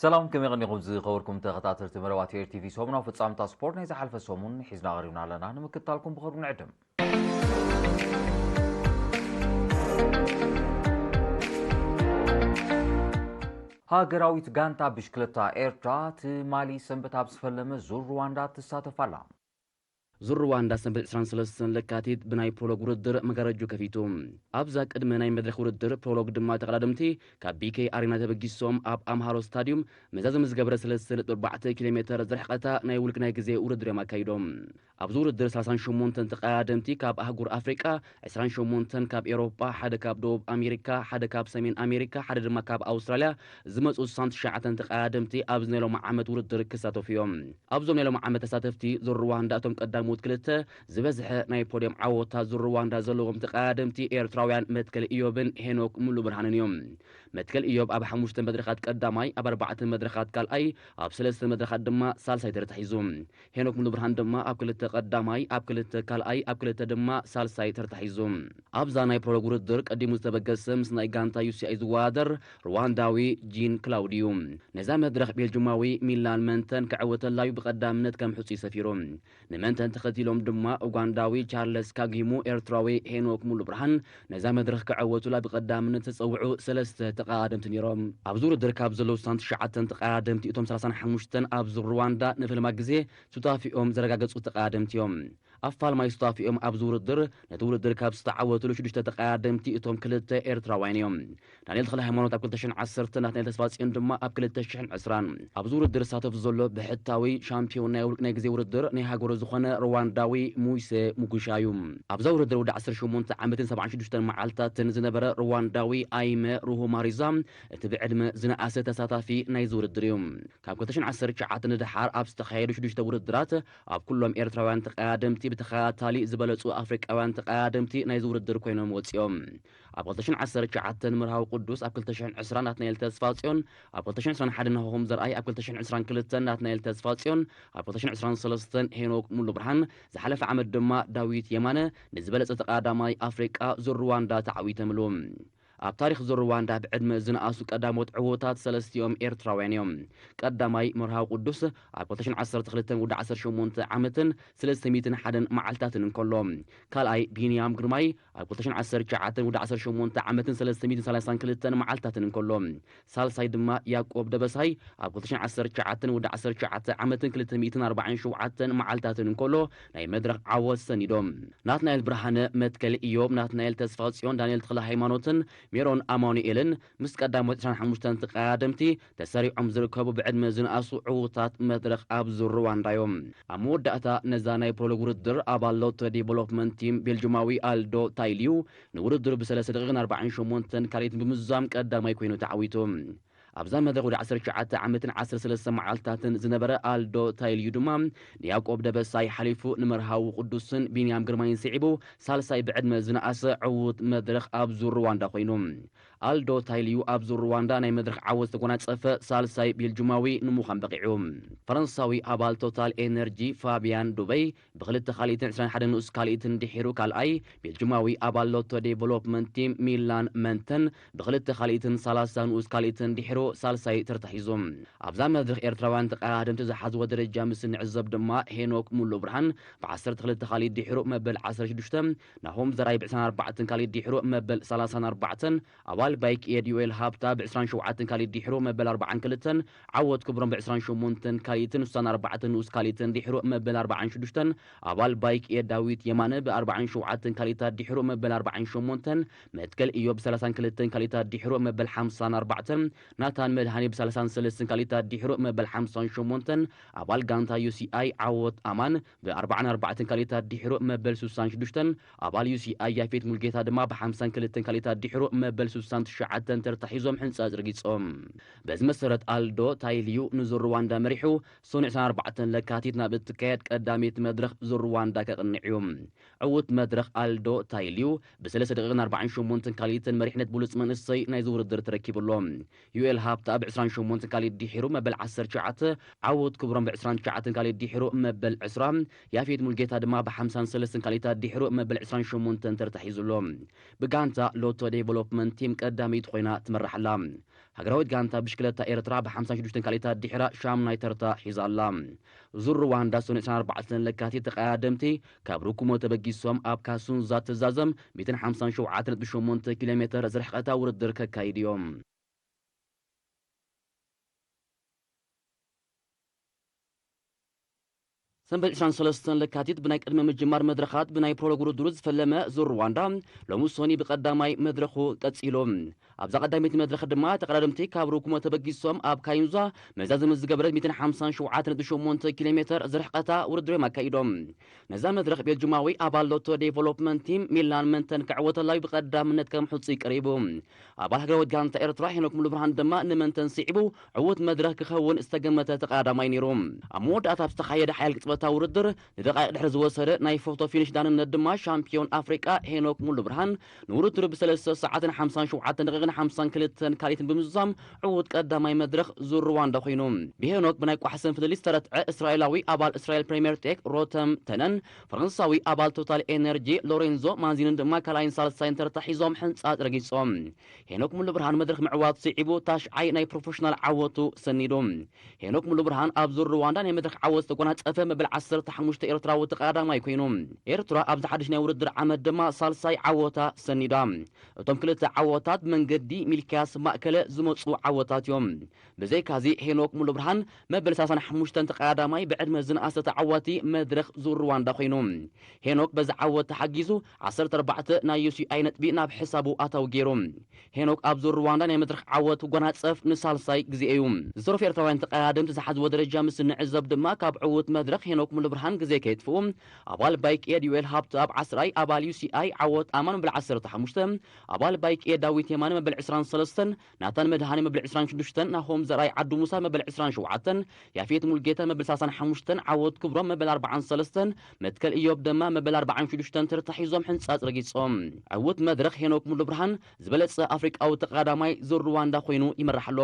ሰላም፣ ከመይ ቀኒኹም ዝኸበርኩም ተኸታተልቲ መደባት ኤር ቲቪ? ሰሙናዊ ፍጻመታት ስፖርት ናይ ዝሓልፈ ሰሙን ሒዝና ቀሪብና ኣለና። ንምክትታልኩም ብኸብሪ ንዕድም። ሃገራዊት ጋንታ ብሽክለታ ኤርትራ ትማሊ ሰንበት ኣብ ዝፈለመ ዙር ሩዋንዳ ትሳተፍ ኣላ። ዙር ሩዋንዳ ሰንበት ዕስራን ሰለስተን ለካቲት ብናይ ፕሮሎግ ውድድር መጋረጁ ከፊቱ። ኣብዛ ቅድሚ ናይ መድረኽ ውድድር ፕሮሎግ ድማ ተቐዳደምቲ ካብ ቢ ኬ ኣሬና ተበጊሶም ኣብ ኣምሃሮ ስታዲዩም መዛዘሚ ዝገበረ ሰለስተ ነጥቢ ኣርባዕተ ኪሎ ሜተር ዝርሕቐታ ናይ ውልቂ ናይ ግዜ ውድድር እዮም ኣካይዶም። ኣብዚ ውድድር ሰላሳን ሸሞንተን ተቐዳደምቲ ካብ ኣህጉር ኣፍሪቃ፣ ዕስራን ሸሞንተን ካብ ኤውሮጳ፣ ሓደ ካብ ደቡብ ኣሜሪካ፣ ሓደ ካብ ሰሜን ኣሜሪካ፣ ሓደ ድማ ካብ ኣውስትራልያ ዝመጹ ስሳን ትሽዓተን ተቐዳደምቲ ኣብዚ ናይ ሎሚ ዓመት ውድድር ክሳተፉ እዮም። ኣብዞም ናይ ሎሚ ዓመት ተሳተፍቲ ዙር ሩዋንዳ እቶም ቀዳሞት ክልተ ዝበዝሐ ናይ ፖድዮም ዓወታት ዙር ሩዋንዳ ዘለዎም ተቐዳደምቲ ኤርትራውያን መትከል ኢዮብን ሄኖክ ሙሉ ብርሃንን እዮም። መትከል ኢዮብ ኣብ ሓሙሽተ መድረኻት ቀዳማይ፣ ኣብ ኣርባዕተ መድረኻት ካልኣይ፣ ኣብ ሰለስተ መድረኻት ድማ ሳልሳይ ተርታ ሒዙ። ሄኖክ ሙሉ ብርሃን ድማ ኣብ ክልተ ቀዳማይ፣ ኣብ ክልተ ካልኣይ፣ ኣብ ክልተ ድማ ሳልሳይ ተርታ ሒዙ። ኣብዛ ናይ ፕሮሎግ ውድድር ቀዲሙ ዝተበገሰ ምስ ናይ ጋንታ ዩ ሲ ኣይ ዝወዳደር ሩዋንዳዊ ጂን ክላውድ እዩ። ነዛ መድረኽ ቤልጅማዊ ሚላን መንተን ክዕወተላ እዩ ብቐዳምነት ከም ሕጹይ ሰፊሩ። ንመንተን ተኸቲሎም ድማ ኡጋንዳዊ ቻርለስ ካጊሙ፣ ኤርትራዊ ሄኖክ ሙሉ ብርሃን ነዛ መድረኽ ክዕወቱላ ብቐዳምነት ዝተጸውዑ ሰለስተ ተቐዳደምቲ ነይሮም። ኣብዚ ውድድር ካብ ዘለዉ ስሳን ትሽዓተን ተቐዳደምቲ እቶም ሰላሳን ሓሙሽተን ኣብ ዙር ሩዋንዳ ንፍልማ ግዜ ሱታፊኦም ዘረጋገጹ ተቐዳደምቲ እዮም። ኣብ ፋልማይ ሱታፊኦም ኣብዚ ውድድር ነቲ ውድድር ካብ ዝተዓወቱሉ ሽዱሽተ ተቐዳደምቲ እቶም ክልተ ኤርትራውያን እዮም። ዳንኤል ተኽለ ሃይማኖት ኣብ ክልተ ሽሕን ዓሰርተ፣ ናትናኤል ተስፋጽዮን ድማ ኣብ ክልተ ሽሕን ዕስራን። ኣብዚ ውድድር ዝሳተፍ ዘሎ ብሕታዊ ሻምፒዮን ናይ ውልቂ ናይ ግዜ ውድድር ናይ ሃገሩ ዝኾነ ሩዋንዳዊ ሙይሴ ሙጉሻ እዩ። ኣብዛ ውድድር ወዲ ዓሰርተ ሸሞንተ ዓመትን ሰብዓን ሽዱሽተን መዓልታትን ዝነበረ ሩዋንዳዊ ኣይመ ሩሁማሪዛ እቲ ብዕድመ ዝነኣሰ ተሳታፊ ናይዚ ውድድር እዩ። ካብ ክልተ ሽሕን ዓሰርተ ትሽዓተ ንደሓር ኣብ ዝተኻየዱ ሽዱሽተ ውድድራት ኣብ ኩሎም ኤርትራውያን ተቐዳደምቲ ብተኸታታሊ ዝበለጹ ኣፍሪቃውያን ተቐዳደምቲ ናይዚ ውድድር ኮይኖም ወጺኦም። ኣብ ክልተ ሽሕን ዓሰርተ ትሽዓተን መርሃዊ ቅዱስ፣ ኣብ ክልተ ሽሕን ዕስራን ናትናኤል ተስፋጽዮን፣ ኣብ ክልተ ሽሕን ዕስራን ሓደን ናሆም ዘርኣይ፣ ኣብ ክልተ ሽሕን ዕስራን ክልተን ናትናኤል ተስፋጽዮን፣ ኣብ ክልተ ሽሕን ዕስራን ሰለስተን ሄኖክ ሙሉ ብርሃን፣ ዝሓለፈ ዓመት ድማ ዳዊት የማነ ንዝበለጸ ተቐዳዳማይ ኣፍሪቃ ዙር ሩዋንዳ ተዓዊተምሉ። ኣብ ታሪኽ ዙር ሩዋንዳ ብዕድመ ዝነኣሱ ቀዳሞት ዕዉታት ሰለስቲኦም ኤርትራውያን እዮም። ቀዳማይ መርሃዊ ቅዱስ ኣብ ክልተ ሽሕን ዓሰርተ ክልተን ወዲ ዓሰርተ ሸሞንተ ዓመትን ሰለስተ ሚእትን ሓደን መዓልታትን እንከሎ፣ ካልኣይ ቢንያም ግርማይ ኣብ ክልተ ሽሕን ዓሰርተ ትሽዓተን ወዲ ዓሰርተ ሸሞንተ ዓመትን ሰለስተ ሚእትን ሰላሳን ክልተን መዓልታትን እንከሎ፣ ሳልሳይ ድማ ያቆብ ደበሳይ ኣብ ክልተ ሽሕን ዓሰርተ ትሽዓተን ወዲ ዓሰርተ ትሽዓተ ዓመትን ክልተ ሚእትን ኣርባዓን ሸውዓተን መዓልታትን እንከሎ ናይ መድረኽ ዓወት ሰኒዶም። ናትናኤል ብርሃነ፣ መትከል ኢዮብ፣ ናትናኤል ተስፋጽዮን፣ ዳንኤል ተኽለ ሃይማኖትን ሜሮን ኣማኑኤልን ምስ ቀዳሞት ዕስራን ሓሙሽተን ተቐዳደምቲ ተሰሪዖም ዝርከቡ ብዕድመ ዝነኣሱ ዕዉታት መድረኽ ኣብ ዙር ሩዋንዳ እዮም። ኣብ መወዳእታ ነዛ ናይ ፕሮሎግ ውድድር ኣባል ሎቶ ዲቨሎፕመንት ቲም ቤልጅማዊ ኣልዶ ታይልዩ ንውድድሩ ብሰለስተ ደቂቕን ኣርባዓን ሸሞንተን ካልኢትን ብምዝዛም ቀዳማይ ኮይኑ ተዓዊቱ። ኣብዛ መድረኽ ወዲ ዓሰርተ ትሽዓተ ዓመትን ዓሰርተ ሰለስተ መዓልታትን ዝነበረ ኣልዶ ታይልዩ ድማ ንያቆብ ደበሳይ ሓሊፉ ንመርሃዊ ቅዱስን ቢንያም ግርማይን ስዒቡ ሳልሳይ ብዕድመ ዝነኣሰ ዕዉት መድረኽ ኣብ ዙር ሩዋንዳ ኮይኑ። ኣልዶ ታይልዩ ኣብ ዙር ሩዋንዳ ናይ መድረኽ ዓወት ዝተጎናጸፈ ሳልሳይ ቤልጅማዊ ንምዃን በቒዑ። ፈረንሳዊ ኣባል ቶታል ኤነርጂ ፋቢያን ዱበይ ብክልተ ካልኢትን ዕስራን ሓደን ንኡስ ካልኢትን ድሒሩ ካልኣይ፣ ቤልጅማዊ ኣባል ሎቶ ዴቨሎፕመንት ቲም ሚላን መንተን ብክልተ ካልኢትን ሰላሳ ንኡስ ካልኢትን ድሒሩ ሳልሳይ ተርታ ሒዙ። ኣብዛ መድረኽ ኤርትራውያን ተቐዳደምቲ ዝሓዝዎ ደረጃ ምስ እንዕዘብ ድማ ሄኖክ ሙሉ ብርሃን ብዓሰርተ ክልተ ካልኢት ድሒሩ መበል ዓሰርተ ሽዱሽተ፣ ናሆም ዘርኣይ ብዕስራን ኣርባዕተን ካልኢት ድሒሩ መበል ሰላሳን ኣርባዕተን፣ ኣባል ባይክ ኤድ ዩኤል ሃብታ ብዕስራን ሸውዓተን ካልኢት ድሒሩ መበል ኣርባዓን ክልተን፣ ዓወት ክብሮም ብዕስራን ሸሞንተን ካልኢትን ሱሳን ኣርባዕተን ንኡስ ካልኢትን ድሒሩ መበል ኣርባዓን ሽዱሽተን፣ ኣባል ባይክ ኤድ ዳዊት የማነ ብኣርባዓን ሸውዓተን ካልኢታት ድሒሩ መበል ኣርባዓን ሸሞንተን፣ መትከል ኢዮብ ብሰላሳን ክልተን ካልኢታት ድሒሩ መበል ሓምሳን ኣርባዕተን፣ ናታን መድሃኔ ብሰላሳን ሰለስተን ካልኢታት ድሒሩ መበል ሓምሳን ሸሞንተን፣ ኣባል ጋንታ ዩ ሲ ኣይ ዓወት ኣማን ብኣርባዓን ኣርባዕተን ካልኢታት ድሒሩ መበል ሱሳን ሽዱሽተን፣ ኣባል ዩ ሲ ኣይ ያፌት ሙልጌታ ድማ ብሓምሳን ክልተን ካልኢታት ድሒሩ መበል ሱሳን ትሽዓተን ተርታ ሒዞም ሕንጻጽ ረጊጾም። በዚ መሰረት ኣልዶ ታይልዩ ንዙር ሩዋንዳ መሪሑ ሶኒ ዕስራን ኣርባዕተን ለካቲት ናብ እትካየድ ቀዳሚት መድረኽ ዙር ሩዋንዳ ከቕንዕ እዩ። ዕዉት መድረኽ ኣልዶ ታይልዩ ብሰለስተ ደቂቕን ኣርባዓን ሸሞንተን ካልኢትን መሪሕነት ብሉጽ መንእሰይ ናይዚ ውድድር ተረኪቡ ኣሎ። ዩኤል ሃብታ ብዕስራን ሸሞንተን ካልኢት ድሒሩ መበል ዓሰርተ ትሽዓተ፣ ዓወት ክብሮም ብዕስራን ትሽዓተን ካልኢት ድሒሩ መበል ዕስራ፣ ያፌት ሙልጌታ ድማ ብሓምሳን ሰለስተን ካልኢታት ድሒሩ መበል ዕስራን ሸሞንተን ተርታ ሒዙ ኣሎ። ብጋንታ ሎቶ ዴቨሎፕመንት ቲም ቀዳመይቲ ኮይና ትመርሕ ኣላ። ሃገራዊት ጋንታ ብሽክለታ ኤርትራ ብ56 ካልኢታት ድሒራ ሻምናይ ተርታ ሒዛ ኣላ። ዙር ሩዋንዳ ሰኑይ ዕስራን ኣርባዕተን ለካቲት ተቐዳደምቲ ካብ ርኩሞ ተበጊሶም ኣብ ካሱንዛ ትዛዘም ሚእትን ሓምሳን ሸውዓተን ነጥቢ ሸሞንተ ኪሎ ሜተር ዝርሕቐታ ውድድር ከካይዱ እዮም። ሰንበት ዕስራን ሰለስተን ለካቲት ብናይ ቅድመ ምጅማር መድረኻት ብናይ ፕሮሎግ ውድድሩ ዝፈለመ ዙር ሩዋንዳ ሎሚ ሰኒ ብቀዳማይ መድረኹ ቀጺሉ። ኣብዛ ቀዳመይቲ መድረኽ ድማ ተቐዳደምቲ ካብ ሩኩሞ ተበጊሶም ኣብ ካዩንዛ መዛዘሚ ዝገበረት ሚእትን ሓምሳን ሸውዓተን ነጥቢ ሸሞንተ ኪሎ ሜተር ዝርሕቐታ ውድድር እዮም ኣካይዶም። ነዛ መድረኽ ቤልጅማዊ ኣባል ሎቶ ዴቨሎፕመንት ቲም ሚላን መንተን ክዕወተላ እዩ ብቐዳምነት ከም ሕጹይ ቀሪቡ። ኣባል ሃገራዊት ጋንታ ኤርትራ ሄኖክ ሙሉብርሃን ድማ ንመንተን ስዒቡ ዕዉት መድረኽ ክኸውን ዝተገመተ ተቐዳዳማይ ነይሩ። ኣብ መወዳእታ ኣብ ዝተኻየደ ሓያል ቅጽበታዊ ውድድር ንደቃይቕ ድሕሪ ዝወሰደ ናይ ፎቶ ፊኒሽ ዳንነት ድማ ሻምፒዮን ኣፍሪቃ ሄኖክ ሙሉብርሃን ንውድድሩ ብሰለስተ ሰዓትን ሓምሳን ሸውዓተን ደቂቕን ሓምሳን ክልተን ካልኢትን ብምዝዛም ዕዉት ቀዳማይ መድረኽ ዙር ሩዋንዳ ኮይኑ። ብሄኖክ ብናይ ቋሕሰን ፍልልይ ዝተረትዐ እስራኤላዊ ኣባል እስራኤል ፕሪምየር ቴክ ሮተም ተነን፣ ፈረንሳዊ ኣባል ቶታል ኤነርጂ ሎሬንዞ ማንዚንን ድማ ካልኣይን ሳልሳይን ተርታ ሒዞም ሕንጻጽ ረጊጾም። ሄኖክ ሙሉብርሃን መድረኽ ምዕዋት ስዒቡ ታሽዓይ ናይ ፕሮፌሽናል ዓወቱ ሰኒዱ። ሄኖክ ሙሉብርሃን ኣብ ዙር ሩዋንዳ ናይ መድረኽ ዓወት ዝተጎናጸፈ መበል ዓሰርተ ሓሙሽተ ኤርትራዊ ተቐዳዳማይ ኮይኑ። ኤርትራ ኣብዚ ሓድሽ ናይ ውድድር ዓመት ድማ ሳልሳይ ዓወታ ሰኒዳ። እቶም ክልተ ዓወታት መንገዲ ሚልክያስ ማእከለ ዝመጹ ዓወታት እዮም። ብዘይካዚ ሄኖክ ሙሉብርሃን መበል ሰላሳን ሓሙሽተን ተቐዳዳማይ ብዕድመ ዝነኣሰ ተዓዋቲ መድረኽ ዙር ሩዋንዳ ኮይኑ። ሄኖክ በዚ ዓወት ተሓጊዙ ዓሰርተ ኣርባዕተ ናይ ዩ ሲ ኣይ ነጥቢ ናብ ሕሳቡ ኣታዊ ገይሩ። ሄኖክ ኣብ ዙር ሩዋንዳ ናይ መድረኽ ዓወት ክጎናጸፍ ንሳልሳይ ግዜ እዩ። ዝተረፉ ኤርትራውያን ተቐዳደምቲ ዝሓዝዎ ደረጃ ምስ እንዕዘብ ድማ ካብ ዕዉት መድረኽ ሄኖክ ሙሉብርሃን ግዜ ከየጥፍኡ ኣባል ባይክ ኤድ ዩኤል ሃብተኣብ ዓስራይ፣ ኣባል ዩ ሲ ኣይ ዓወት ኣማን መበል ዓሰርተ ሓሙሽተ፣ ኣባል ባይክ ኤድ ዳዊት የማነ መበል ዕስራን ሰለስተን፣ ናታን መድሃኔ መበል ዕስራን ሽዱሽተን፣ ናሆም ዘርኣይ ዓዱ ሙሳ መበል ዕስራን ሸውዓተን፣ ያፌት ሙልጌታ መበል ሰላሳን ሓሙሽተን፣ ዓወት ክብሮም መበል ኣርባዓን ሰለስተን፣ መትከል ኢዮብ ድማ መበል ኣርባዓን ሽዱሽተን ተርታ ሒዞም ሕንጻጽ ረጊጾም። ዕዉት መድረኽ ሄኖክ ሙሉብርሃን ዝበለጸ ኣፍሪቃዊ ተቐዳዳማይ ዙር ሩዋንዳ ኮይኑ ይመርሕ ኣሎ።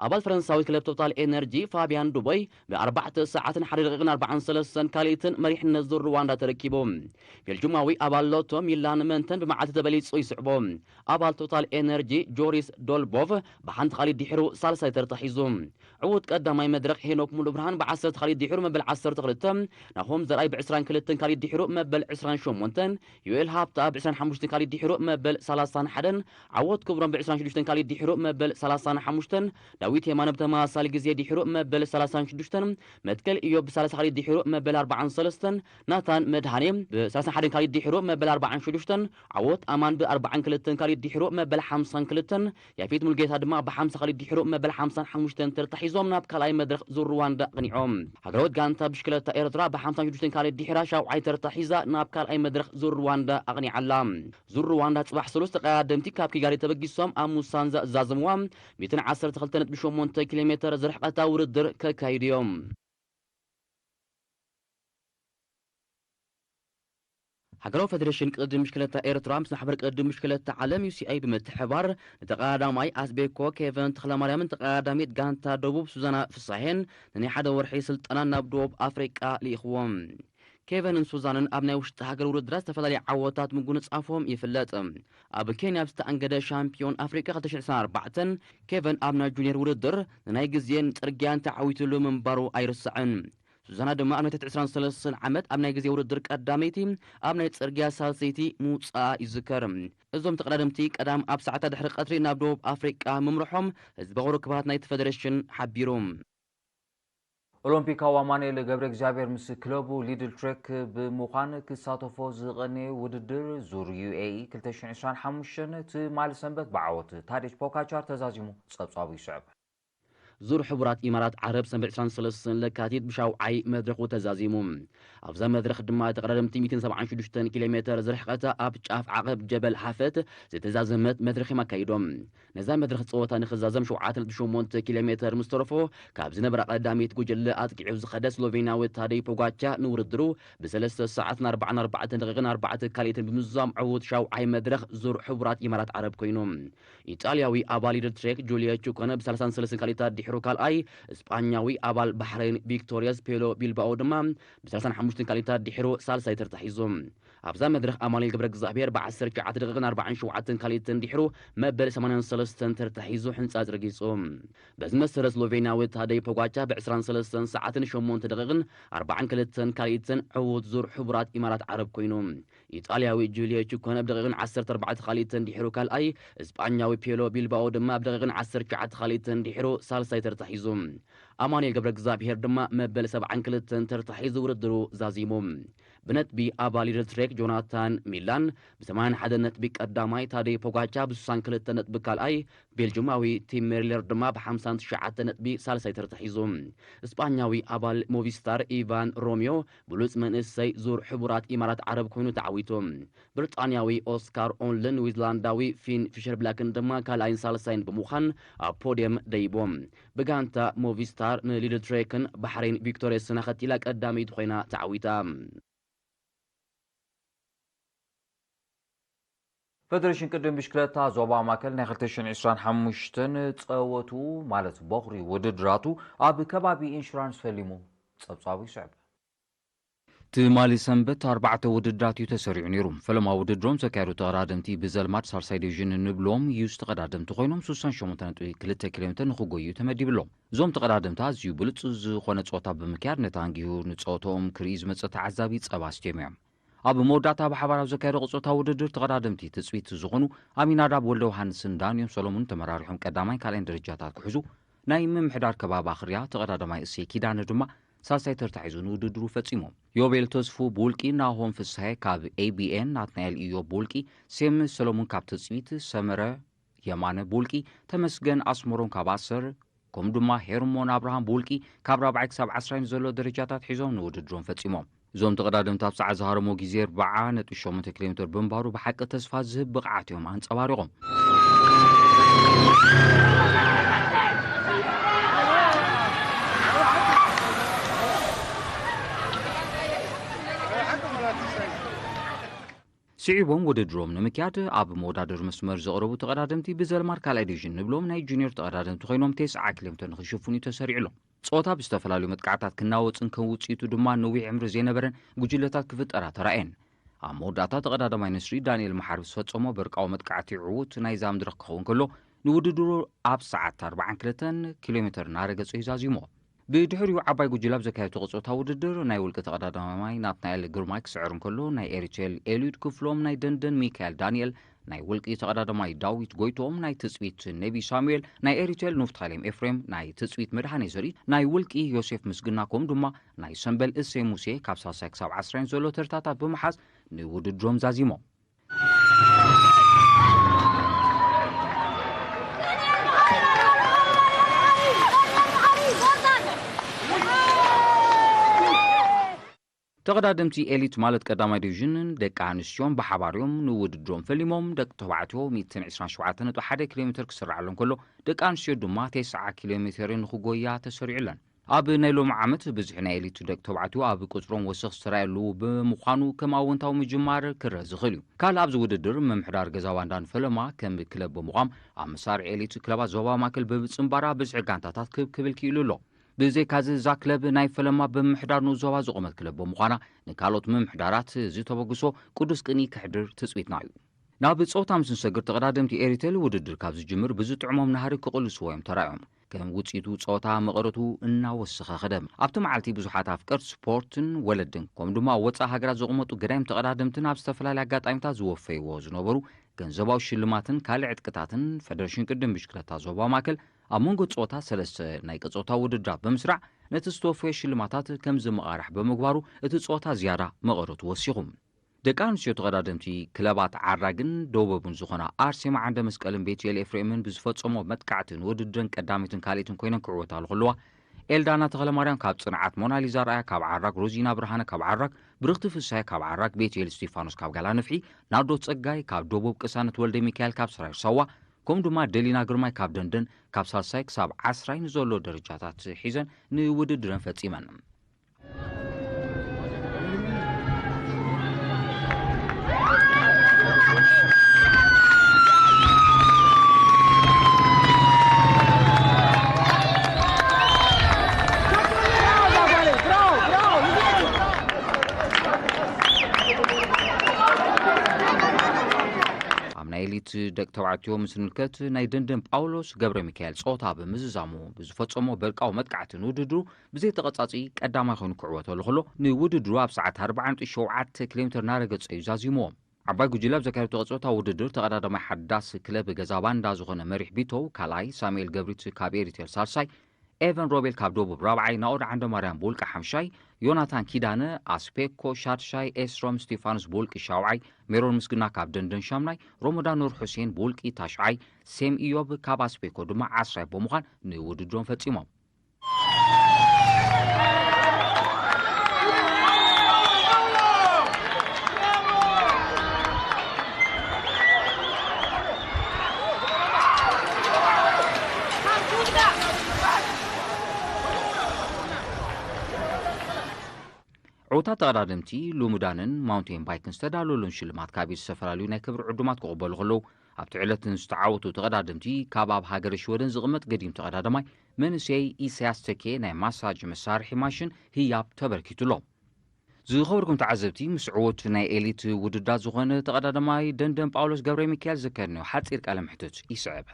ኣባል ፈረንሳዊት ክለብ ቶታል ኤነርጂ ፋቢያን ዱቦይ ብኣርባዕተ ሰዓትን ሓደ ደቂቕን ኣርባዓን ሰለስተን ካልኢትን መሪሕነት ዙር ሩዋንዳ ተረኪቡ። ቤልጁማዊ ኣባል ሎቶ ሚላን መንተን ብመዓልቲ ተበሊጹ ይስዕቦ። ኣባል ቶታል ኤነርጂ ጆሪስ ዶልቦቭ ብሓንቲ ካልኢት ድሒሩ ሳልሳይ ተርታ ሒዙ። ዕዉት ቀዳማይ መድረኽ ሄኖክ ሙሉብርሃን ብዓሰርተ ካልኢት ድሒሩ መበል ዓሰርተ ክልተ፣ ናሆም ዘርኣይ ብዕስራን ክልተን ካልኢት ድሒሩ መበል ዕስራን ሸሞንተን፣ ዮኤል ሃብታ ብዕስራን ሓሙሽተን ካልኢት ድሒሩ መበል ሰላሳን ሓደን፣ ዓወት ክብሮም ብዕስራን ሽዱሽተን ካልኢት ድሒሩ መበል ሰላሳን ሓሙሽተን፣ ዳዊት የማነ ብተመሳሳሊ ግዜ ድሒሩ መበል ሰላሳን ሽዱሽተን፣ መትከል ኢዮብ ብሰላሳ ካልኢት ድሒሩ መበል ኣርባዓን ሰለስተን፣ ናታን መድሃኔ ብሰላሳን ሓደን ካልኢት ድሒሩ መበል ኣርባዓን ሽዱሽተን፣ ዓወት ኣማን ብኣርባዓን ክልተን ካልኢት ድሒሩ መበል ሓምሳን ክልተን፣ ያፌት ሙልጌታ ድማ ብሓምሳ ካልኢት ድሒሩ መበል ሓምሳን ሓሙሽተን ተርታ ሒዞም ናብ ካልኣይ መድረኽ ዙር ሩዋንዳ ኣቕኒዖም። ሃገራዊት ጋንታ ብሽክለታ ኤርትራ ብሓምሳን ሽዱሽተን ካልኢት ድሒራ ሻውዓይ ተርታ ሒዛ ናብ ካልኣይ መድረኽ ዙር ሩዋንዳ ኣቕኒዓላ። ዙር ሩዋንዳ ጽባሕ ሰሉስ ተቐዳደምቲ ካብ ኪጋሊ ተበጊሶም ኣብ ሙሳንዛ ዝዛዘምዋ ሚእትን ዓሰርተ ክልተ ነጥቢ ሸሞንተ ኪሎ ሜተር ዝርሕቐታ ውድድር ከካይዱ እዮም። ሃገራዊ ፌደሬሽን ቅድድም ብሽክለታ ኤርትራ ምስ ማሕበር ቅድድም ብሽክለታ ዓለም ዩ ሲ ኣይ ብምትሕባር ንተቐዳዳማይ ኣስቤኮ ኬቨን ተኽለማርያምን ተቐዳዳሚት ጋንታ ደቡብ ሱዛና ፍሳሄን ንናይ ሓደ ወርሒ ስልጠና ናብ ደቡብ ኣፍሪቃ ልኢኽዎም። ኬቨንን ሱዛንን ኣብ ናይ ውሽጢ ሃገር ውድድራት ዝተፈላለዩ ዓወታት ምጉንጻፎም ይፍለጥ። ኣብ ኬንያ ኣብ ዝተኣንገደ ሻምፒዮን ኣፍሪቃ ክልተ ሽሕን ዕስራን ኣርባዕተን ኬቨን ኣብ ናይ ጁኒየር ውድድር ንናይ ግዜን ጽርግያን ተዓዊትሉ ምንባሩ ኣይርስዕን። ሱዛና ድማ ኣብ ናይ ትሕቲ ዕስራን ሰለስተን ዓመት ኣብ ናይ ግዜ ውድድር ቀዳመይቲ ኣብ ናይ ጽርግያ ሳልሰይቲ ምውጻኣ ይዝከር። እዞም ተቐዳደምቲ ቀዳም ኣብ ሰዓታት ድሕሪ ቀትሪ ናብ ደቡብ ኣፍሪቃ ምምርሖም ህዝባዊ ርክባት ናይቲ ፌደሬሽን ሓቢሩ። ኦሎምፒካዊ ኣማኑኤል ገብረ እግዚኣብሔር ምስ ክለቡ ሊድል ትሬክ ብምዃን ክሳተፎ ዝቐነየ ውድድር ዙር ዩ ኤ ኢ ክልተ ሽሕን ዕስራን ሓሙሽተን ትማሊ ሰንበት ብዓወት ታዴሽ ፖካቻር ተዛዚሙ ጸብጻቡ ይስዕብ። ዙር ሕቡራት ኢማራት ዓረብ ሰንበት ዕስራን ሰለስተን ለካቲት ብሻውዓይ መድረኹ ተዛዚሙ። ኣብዛ መድረኽ ድማ ተቐዳደምቲ ሚእትን ሰብዓን ሽዱሽተን ኪሎ ሜተር ዝርሕቐታ ኣብ ጫፍ ዓቐብ ጀበል ሃፈት ዝተዛዘመት መድረኽ እዮም ኣካይዶም። ነዛ መድረኽ ጸወታ ንኽዛዘም ሸውዓተ ነጥቢ ሸሞንተ ኪሎ ሜተር ምስ ተረፎ፣ ካብ ዝነበራ ቀዳሚት ጉጅለ ኣጥቂዑ ዝኸደ ስሎቬንያዊ ታደይ ፖጋቻ ንውድድሩ ብሰለስተ ሰዓትን ኣርባዓን ኣርባዕተን ደቂቕን ኣርባዕተ ካልኢትን ብምዝዛም ዕዉት ሻውዓይ መድረኽ ዙር ሕቡራት ኢማራት ዓረብ ኮይኑ። ኢጣልያዊ ኣባል ሊድል ትሬክ ጁልዮ ቹኮነ ብሰላሳን ሰለስተን ካልኢታት ድሕሩ ካልኣይ፣ እስጳኛዊ ኣባል ባሕሬን ቪክቶሪየስ ፔሎ ቢልባኦ ድማ ብሰላሳን ሓሙሽተን ካልኢታት ድሕሩ ሳልሳይ ተርታ ሒዙ። ኣብዛ መድረኽ ኣማኑኤል ገብረ እግዚኣብሔር ብ19 ደቂቕን ኣርባዓን ሸውዓተን ካልኢትን ድሒሩ መበል ሰማንያን ሰለስተን ተርታ ሒዙ ሕንጻጽ ረጊጹ። በዚ መሰረት ስሎቬንያዊ ታደይ ፖጋቻ ብ22 ሰዓትን ሸሞንተ ደቂቕን ኣርባዓን ክልተን ካልኢትን ዕዉት ዙር ሕቡራት ኢማራት ዓረብ ኮይኑ። ኢጣልያዊ ጁልዮ ቹኮነ ብደቂቕን ዓሰርተ ኣርባዕተ ካልኢትን ድሒሩ ካልኣይ፣ እስጳኛዊ ፔሎ ቢልባኦ ድማ ብደቂቕን ዓሰርተ ትሽዓተ ካልኢትን ድሒሩ ሳልሳይ ተርታ ሒዙ። ኣማኑኤል ገብረ እግዚኣብሔር ድማ መበል ሰብዓን ክልተን ተርታ ሒዙ ውድድሩ ዛዚሙ። ብነጥቢ ኣባል ሊድል ትሬክ ጆናታን ሚላን ብ81 ነጥቢ ቀዳማይ፣ ታደይ ፖጋቻ ብ62 ነጥቢ ካልኣይ፣ ቤልጁማዊ ቲም ሜርለር ድማ ብ59 ነጥቢ ሳልሳይ ተርታ ሒዙ። እስጳኛዊ ኣባል ሞቪስታር ኢቫን ሮሚዮ ብሉጽ መንእሰይ ዙር ሕቡራት ኢማራት ዓረብ ኮይኑ ተዓዊቱ። ብሪጣንያዊ ኦስካር ኦንልን ኒውዚላንዳዊ ፊን ፊሸር ብላክን ድማ ካልኣይን ሳልሳይን ብምዃን ኣብ ፖድየም ደይቦም። ብጋንታ ሞቪስታር ንሊድል ትሬክን ባሕሬን ቪክቶሪየስን ኣኸቲላ ቀዳመይቲ ኮይና ተዓዊታ። ፌደሬሽን ቅድም ብሽክለታ ዞባ ማእከል ናይ ክልተ ሽሕን ዕስራን ሓሙሽተን ጸወቱ ማለት በኹሪ ውድድራቱ ኣብ ከባቢ ኢንሹራንስ ፈሊሙ። ጸብጻቡ ይስዕብ። ትማሊ ሰንበት ኣርባዕተ ውድድራት እዩ ተሰሪዑ ነይሩ። ፈለማ ውድድሮም ዘካየዱ ተቐዳደምቲ ብዘልማድ ሳልሳይ ዲቪዥን እንብሎም ዩዝ ተቐዳደምቲ ኮይኖም ስሳን ሸሞንተ ነጥቢ ክልተ ኪሎ ሜትር ንኽጎዩ ተመዲብሎም። እዞም ተቐዳደምቲ ኣዝዩ ብሉጽ ዝኾነ ጸወታ ብምክያድ ነቲ ኣንጊሁ ንጸወታኦም ክርኢ ዝመጸ ተዓዛቢ ጸባ ኣስትዮም እዮም። ኣብ መወዳእታ ብሓባር ኣብ ዘካየዶ ቅጾታ ውድድር ተቐዳደምቲ ትጽቢት ዝኾኑ ኣሚናዳብ ወልደ ዮሃንስን ዳንዮም ሰሎሙን ተመራሪሖም ቀዳማይን ካልኣይን ደረጃታት ክሕዙ ናይ ምምሕዳር ከባቢ ኣኽርያ ተቐዳዳማይ እሴይ ኪዳነ ድማ ሳልሳይ ተርታ ሒዙ ንውድድሩ ፈጺሙ። ዮቤል ተስፉ ብውልቂ፣ ናሆም ፍስሃየ ካብ ኤ ቢ ኤን፣ ናትናኤል ኢዮብ ብውልቂ፣ ሴም ሰሎሙን ካብ ትጽቢት፣ ሰመረ የማነ ብውልቂ፣ ተመስገን ኣስመሮም ካብ ኣሰር፣ ከምኡ ድማ ሄርሞን ኣብርሃም ብውልቂ ካብ ራብዓይ ክሳብ ዓስራይ ንዘሎ ደረጃታት ሒዞም ንውድድሮም ፈጺሞም። እዞም ተቐዳደምቲ ኣብ ሰዓት ዝሃረሞ ግዜ ኣርብዓ ነጥቢ ሸሞንተ ኪሎ ሜትር ብምንባሩ ብሓቂ ተስፋ ዝህብ ብቕዓት እዮም ኣንጸባሪቖም። ስዒቦም ውድድሮም ንምክያድ ኣብ መወዳደሪ መስመር ዝቐረቡ ተቐዳደምቲ ብዘልማድ ካልኣይ ዲቪዥን ንብሎም ናይ ጁኒየር ተቐዳደምቲ ኮይኖም ተስዓ ኪሎ ሜትር ንኽሽፍኑ እዩ ተሰሪዑሎም። ጸወታ ብዝተፈላለዩ መጥቃዕታት ክናወጽን ከም ውጽኢቱ ድማ ነዊሕ ዕምሪ ዘይነበረን ጉጅለታት ክፍጠራ ተራእየን። ኣብ መወዳእታ ተቐዳዳማይ ንስሪ ዳንኤል መሓሪ ዝፈጸሞ በርቃዊ መጥቃዕቲ ዕዉት ናይዛ መድረኽ ክኸውን ከሎ፣ ንውድድሩ ኣብ ሰዓት ኣርባዓን ክልተን ኪሎ ሜትር እናረገጸ እዩ ዛዚሞ። ብድሕሪኡ ዓባይ ጉጅለ ኣብ ዘካየዶ ቅጽበታዊ ውድድር ናይ ውልቂ ተቐዳዳማይ ናትናኤል ግርማይ ክስዕር እንከሎ፣ ናይ ኤሪቴል ኤልዩድ ክፍሎም፣ ናይ ደንደን ሚካኤል ዳንኤል፣ ናይ ውልቂ ተቐዳዳማይ ዳዊት ጎይትኦም፣ ናይ ትጽቢት ነቢ ሳሙኤል፣ ናይ ኤሪቴል ኑፍታሌም ኤፍሬም፣ ናይ ትጽቢት መድሃኔ ዘርኢ፣ ናይ ውልቂ ዮሴፍ ምስግና፣ ከምኡ ድማ ናይ ሰምበል እሴ ሙሴ ካብ ሳልሳይ ክሳብ ዓስራይን ዘሎ ተርታታት ብምሓዝ ንውድድሮም ዛዚሞም። ተቐዳደምቲ ኤሊት ማለት ቀዳማይ ዲቪዥንን ደቂ ኣንስትዮን ብሓባር እዮም ንውድድሮም ፈሊሞም። ደቂ ተባዕትዮ ሚእትን ዕስራን ሸውዓተን ነጥቢ ሓደ ኪሎ ሜትር ክስራዓሉ እንከሎ፣ ደቂ ኣንስትዮ ድማ ተስዓ ኪሎ ሜትር ንኽጎያ ተሰሪዑለን። ኣብ ናይ ሎሚ ዓመት ብዝሒ ናይ ኤሊት ደቂ ተባዕትዮ ኣብ ቁጽሮም ወሰኽ ዝተራእየሉ ብምዃኑ፣ ከም ኣወንታዊ ምጅማር ክረአ ዝኽእል እዩ። ካልእ ኣብዚ ውድድር ምምሕዳር ገዛ ባንዳን ፈለማ ከም ክለብ ብምዃም ኣብ መሳርዕ ኤሊት ክለባት ዞባ ማእከል ብምጽንባራ ብዝሒ ጋንታታት ክብ ክብል ክኢሉ ኣሎ። ብዘይካዚ እዛ ክለብ ናይ ፈለማ ብምምሕዳር ንኡስ ዞባ ዝቖመት ክለብ ብምዃና፣ ንካልኦት ምምሕዳራት እዚ ተበግሶ ቅዱስ ቅኒ ከሕድር ትጽቢትና እዩ። ናብ ጸወታ ምስ ንሰግር፣ ተቐዳደምቲ ኤሪቴል ውድድር ካብ ዝጅምር ብዝጥዕሞም ናህሪ ክቕልስዎ እዮም ተራእዮም። ከም ውጽኢቱ ጸወታ መቐረቱ እናወሰኸ ከደ። ኣብቲ መዓልቲ ብዙሓት ኣፍቀርቲ ስፖርትን ወለድን፣ ከምኡ ድማ ኣብ ወጻኢ ሃገራት ዝቕመጡ ገዳይም ተቐዳደምትን ኣብ ዝተፈላለዩ ኣጋጣሚታት ዝወፈይዎ ዝነበሩ ገንዘባዊ ሽልማትን ካልእ ዕጥቅታትን ፌደሬሽን ቅድም ብሽክለታ ዞባ ማእከል ኣብ መንጎ ጸወታ ሰለስተ ናይ ቀጸውታ ውድድራት ብምስራዕ ነቲ ዝተወፈየ ሽልማታት ከም ዝመቓራሕ ብምግባሩ እቲ ጸወታ ዝያዳ መቐረቱ ወሲኹ። ደቂ ኣንስትዮ ተቐዳደምቲ ክለባት ዓራግን ደወቡን ዝኾና ኣርሴማ ዓንደ መስቀልን ቤትኤል ኤፍሬምን ብዝፈጸሞ መጥቃዕቲ ንውድድረን ቀዳመይትን ካልኣይትን ኮይነን ክዕወታሉ ከለዋ፣ ኤልዳና ተኽለማርያም ካብ ጽንዓት፣ ሞናሊዛ ርኣያ ካብ ዓራግ፣ ሮዚና ብርሃነ ካብ ዓራግ፣ ብርኽቲ ፍሳይ ካብ ዓራግ፣ ቤትኤል እስቲፋኖስ ካብ ጋላ ንፍሒ፣ ናርዶስ ጸጋይ ካብ ደቡብ፣ ቅሳነት ወልደ ሚካኤል ካብ ሰራዊት ሳዋ፣ ከምኡ ድማ ደሊና ግርማይ ካብ ደንደን ካብ ሳልሳይ ክሳብ ዓስራይ ንዘሎ ደረጃታት ሒዘን ንውድድረን ፈጺመን። ደቂ ተባዕትዮ ምስ ንምልከት፣ ናይ ደንደን ጳውሎስ ገብረ ሚካኤል ጸወታ ብምዝዛሙ ብዝፈጸሞ በርቃዊ መጥቃዕቲ ንውድድሩ ብዘይተቐጻጺ ቀዳማይ ኮይኑ ክዕወተሉ ከሎ፣ ንውድድሩ ኣብ ሰዓት ኣርባዓ ነጥቢ ሸውዓተ ኪሎ ሜትር እናረገጸ እዩ ዛዚምዎ። ዓባይ ጉጅለ ኣብ ዘካየደቶ ቀጸወታ ውድድር፣ ተቐዳዳማይ ሓዳስ ክለብ ገዛ ባንዳ ዝኾነ መሪሕ ቢቶው ካልኣይ፣ ሳሙኤል ገብሪት ካብ ኤሪቴል ሳልሳይ፣ ኤቨን ሮቤል ካብ ደቡብ ራብዓይ፣ ናኦድ ዓንደማርያም ብውልቂ ሓምሻይ፣ ዮናታን ኪዳነ፣ ኣስፔኮ ሻድሻይ፣ ኤስሮም ስቲፋኖስ ብውልቂ ሻውዓይ፣ ሜሮን ምስግና ካብ ደንደን ሻምናይ፣ ሮሞዳን ኑር ሑሴን ብውልቂ ታሽዓይ፣ ሴም ኢዮብ ካብ ኣስፔኮ ድማ ዓስራይ ብምዃን ንውድድሮም ፈጺሞም። ዕዉታት ተቐዳደምቲ፣ ልሙዳንን ማውንቴን ባይክን ዝተዳለወሉን ሽልማት ካብ ዝተፈላለዩ ናይ ክብሪ ዕዱማት ክቕበሉ ከለዉ፣ ኣብቲ ዕለት ንዝተዓወቱ ተቐዳደምቲ ካብ ኣብ ሃገረ ሽወደን ዝቕመጥ ገዲም ተቐዳዳማይ መንእሰይ ኢሳያስ ተኬ ናይ ማሳጅ መሳርሒ ማሽን ህያብ ተበርኪቱሎም። ዝኸበርኩም ተዓዘብቲ፣ ምስ ዕወት ናይ ኤሊት ውድድራት ዝኾነ ተቐዳዳማይ ደንደን ጳውሎስ ገብረ ሚካኤል ዘካየድናዮ ሓጺር ቃለ መሕትት ይስዕብ።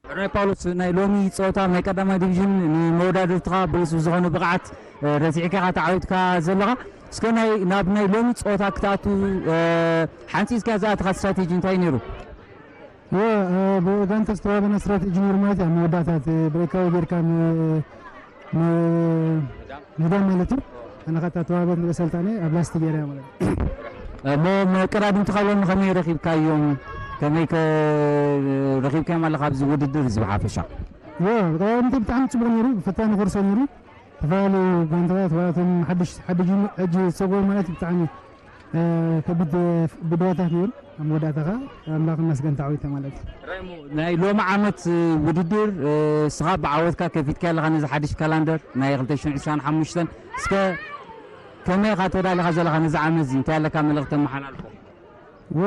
ናይ ጳውሎስ፣ ናይ ሎሚ ጸወታ ናይ ቀዳማይ ዲቪዥን ንመወዳድርትኻ ብሉጽ ዝኾነ ብቕዓት፣ እ፣ ረሲዕካ ኢኻ ተዓዊትካ ዘለኻ። እስከ ናይ፣ ናብ ናይ ሎሚ ጸወታ ክትኣቱ፣ እ፣ ሓንጺጽካ ዝኣተኻ ስትራቴጂ እንታይ ነይሩ? እወ፣ እ፣ ብጋንታ ዝተዋበና ስትራቴጂ ነይሩ ማለት እዩ። ኣብ መወዳእታ እቲ ብሬካዊ ጌርካ ም-፣ ም-፣ ምህዳም ማለት እዩ። ኣነ ኸኣ እታ ተዋህበት ንርእሰ ስልጣነ ኣብ ላስት ገይረያ ማለት እዩ። እሞ መቀዳድምትኻ ሎሚ ከመይ ረኺብካዮም? ከመይ ከ-፣ ረኺብካዮም ኣለኻ ኣብዚ ውድድር እዚ ብሓፈሻ? እወ፣ ቀዳድምቲ ብጣዕሚ ጽቡቕ ነይሩ፣ ፈታኒ ኮርሶ ነይሩ። ዝተፈላለዩ ጋንታታት፣ ዋላ እቶም ሓድሽ፣ ሓድሽ ሕጂ ዝሰገሩ ማለት ብጣዕሚ፣ እ፣ ከቢድ ብድሆታት ነይሩ። ኣብ መወዳእታ ኸኣ ኣምላኽ ይመስገን ተዓዊተ ማለት እዩ። ራይሞ፣ ናይ ሎሚ ዓመት ውድድር፣ እ፣ እስኻ ብዓወትካ ከፊትካ ኣለኻ ነዚ ሓድሽ ካላንደር ናይ ክልተ ሽሕን ዕስራን ሓሙሽተን። እስከ ከመይ ኢኻ ተዳሊኻ ዘለኻ ነዚ ዓመት እዚ? እንታይ ኣለካ መልእኽቲ ተመሓላልፎ? እወ፣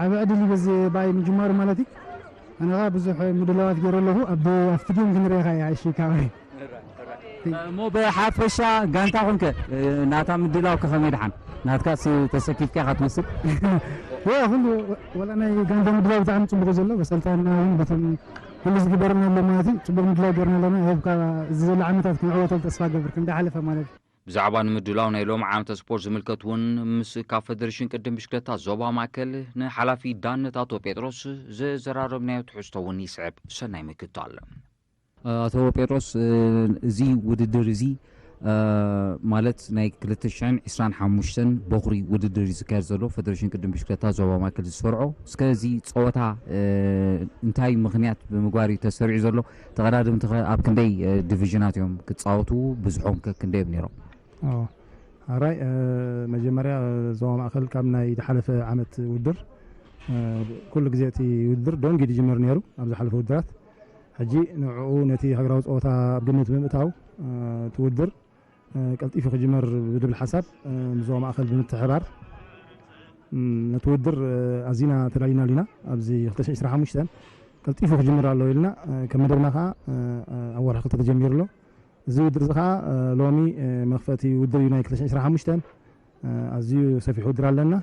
ዓቢ ዕድል እዩ በዚ ብኣይ ምጅማሩ ማለት እዩ። ኣነ ኸኣ ብዙሕ ምድላዋት ገይረ ኣለኹ። ኣብ፣ ኣብቲ ጌም ክንርእየኻ እያ፣ እሺ፣ ካባይ። እሞ ብሓፈሻ ጋንታኹም ከ፣ ናታ ምድላው ከ ከመይ ደሓን? ናትካስ ተሰኪፍካ ኢኻ ትመስል። እወ፣ ኩሉ፣ ወላ ናይ ጋንታ ምድላው ብጣዕሚ ጽቡቕ ዘሎ። በሰልጣንና እውን በቶም ኩሉ ዝግበረና ኣሎ ማለት እዩ። ጽቡቕ ምድላው ገይርና ኣለና። ይኸው ካብ እዚ ዘሎ ዓመታት ክንዕወተሉ ተስፋ ገብር፣ ከም ዝሓለፈ ማለት እዩ። ብዛዕባ ንምድላው ናይ ሎሚ ዓመተ ስፖርት ዝምልከት እውን ምስ ካብ ፈደሬሽን ቅድም ብሽክለታ ዞባ ማእከል ንሓላፊ ዳነት ኣቶ ጴጥሮስ ዘዘራረብናዮ ትሕዝቶ እውን ይስዕብ። ሰናይ ምክትታል። ኣቶ ጴጥሮስ፣ እ፣ እዚ ውድድር እዚ፣ እ፣ ማለት ናይ ክልተ ሽሕን ዕስራን ሓሙሽተን በኹሪ ውድድር እዩ ዝካየድ ዘሎ፣ ፈደሬሽን ቅድም ብሽክለታ ዞባ ማእከል ዝሰርዖ። እስከ እዚ ጸወታ፣ እ፣ እንታይ ምኽንያት ብምግባር እዩ ተሰሪዑ ዘሎ? ተቐዳደምቲ ኸ ኣብ ክንደይ፣ እ፣ ዲቪዥናት እዮም ክጻወቱ? ብዝሖም ከ ክንደይ እዮም ነይሮም? ኣዎ። ኣራይ፣ እ፣ መጀመርያ፣ እ፣ ዞባ ማእከል ካብ ናይ ዝሓለፈ ዓመት ውድድር፣ እ፣ ኩሉ ግዜ እቲ ውድድር ደንጊዩ ዝጅመር ነይሩ ኣብ ዝሓለፈ ውድድራት። ሕጂ ንዕኡ ነቲ ሃገራዊ ጸወታ ኣብ ግምት ብምእታው፣ እ፣ እቲ ውድድር፣ እ፣ ቀልጢፉ ክጅመር ብዝብል ሓሳብ፣ እ፣ ምስ ዞባ ማእከል ብምትሕባር፣ እም፣ ነቲ ውድድር፣ እ፣ ኣዚና ተዳሊና ኣሊና። ኣብዚ ክልተ ሽሕን ዕስራን ሓሙሽተን ቀልጢፉ ክጅምር ኣለዎ ኢልና፣ እ፣ ከም መደብና ከኣ፣ እ፣ እ፣ ኣብ ወርሒ ክልተ ተጀሚሩ ኣሎ። እዚ ውድድር እዚ ከኣ፣ እ፣ ሎሚ፣ እ፣ መኽፈቲ ውድድር እዩ ናይ ክልተ ሽሕን ዕስራን ሓሙሽተን። እ፣ ኣዝዩ ሰፊሕ ውድድር ኣለና።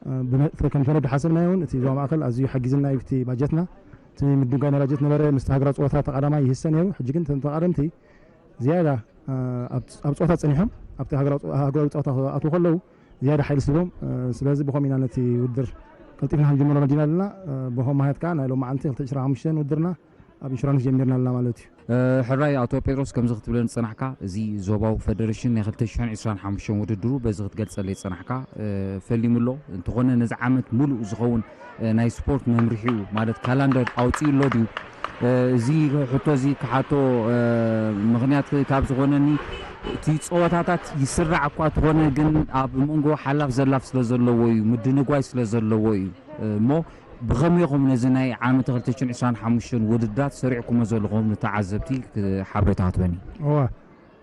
እ፣ ብመ-፣ ከም ሰነድ ሓሰብናዮ እውን እቲ ዞባ ማእከል ኣዝዩ ሓጊዝና እዩ። እቲ ባጀትና፣ እቲ ምድንጓይ ናይ ባጀት ነበረ፣ ምስቲ ሃገራዊ ጸወታ ተቐዳማይ ይህሰ ነይሩ። ሕጂ ግን እቶም ተቐደምቲ ዝያዳ፣ እ፣ ኣብ፣ ኣብ ጸወታ ጸኒሖም፣ ኣብቲ ሃገራዊ ጸ-፣ ሃገራዊ ጸወታ ክኣትዉ ከለዉ ዝያዳ ሓይሊ ስቦም። እ፣ ስለዚ ብኸምኡ ኢና ነቲ ውድድር ቀልጢፍና ክንጅምሮ መዲና ኣለና። እ፣ ብኸምኡ ምኽንያት ከኣ ናይ ሎማዓንቲ ክልተ ሽሕን ዕስራን ሓሙሽተን ውድድርና ኣብ ኢንሹራንስ ጀሚርና ኣለና ማለት እዩ። እ፣ ሕራይ ኣቶ ጴጥሮስ፣ ከምዚ ክትብለኒ ዝጸናሕካ፣ እዚ ዞባዊ ፈደረሽን ናይ ክልተ ሽሕን ዕስራን ሓሙሽተን ውድድሩ በዚ ክትገልጸለይ ዝጸናሕካ፣ እ፣ ፈሊሙ ኣሎ። እንተኾነ ነዚ ዓመት ሙሉእ ዝኸውን፣ እ፣ ናይ ስፖርት መምርሒኡ ማለት ካላንደር ኣውጺኡ ኣሎ ድዩ? እ፣ እዚ ሕቶ እዚ ክሓቶ፣ እ፣ ምኽንያት ካብ ዝኾነኒ፣ እቲ ጸወታታት ይስራዕ እኳ እንተኾነ ግን ኣብ መንጎ ሓላፍ ዘላፍ ስለ ዘለዎ እዩ፣ ምድንጓይ ስለ ዘለዎ እዩ። እ፣ እሞ ብኸመይ ኢኹም ነዚ ናይ ዓመተ ክልተ ሽሕን ዕስራን ሓሙሽተን ውድድራት ሰሪዕኩሞ ዘለኹም ንተዓዘብቲ ክ-፣ ሓበሬታ ክትበኒ? እወ፣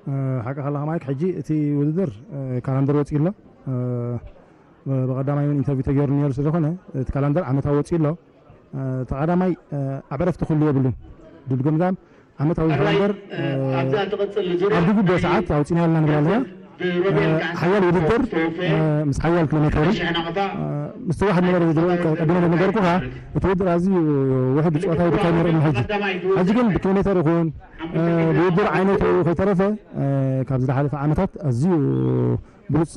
እ፣ ሓቂ ከለኻ ማይክ፣ ሕጂ እቲ ውድድር፣ እ፣ ካላንደር ወጺኡ ኣሎ። እ፣ ብ-፣ ብቐዳማይ እውን ኢንተርቪው ተገይሩ ነይሩ ስለ ዝኾነ፣ እቲ ካላንደር ዓመታዊ ወጺኡ ኣሎ። እ፣ እቲ ቀዳማይ፣ እ፣ ኣብ ዕረፍቲ ክህሉ የብሉን። ድድገም ዛም ዓመታዊ ካላንደር፣ እ፣ ኣብዚ እትቕጽል ዙርያ ኣብ ዝግብኦ ሰዓት ኣውጺና ኣለና ንብል ኣለና። ሓያል ውድድር፣ ምስ ሓያል ኪሎ ሜተር፣ ምስቲ ዋሕድ ነበረ። ቀዲመ ነገርኩኻ፣ እቲ ውድድር ኣዝዩ ውሕድ ጸወታ ይድካይ ነይሩ። ሕጂ ሕጂ ግን ብኪሎ ሜተር ይኹን ብውድድር ዓይነቱ ከይተረፈ፣ ካብ ዝሓለፈ ዓመታት ኣዝዩ ብሉጽ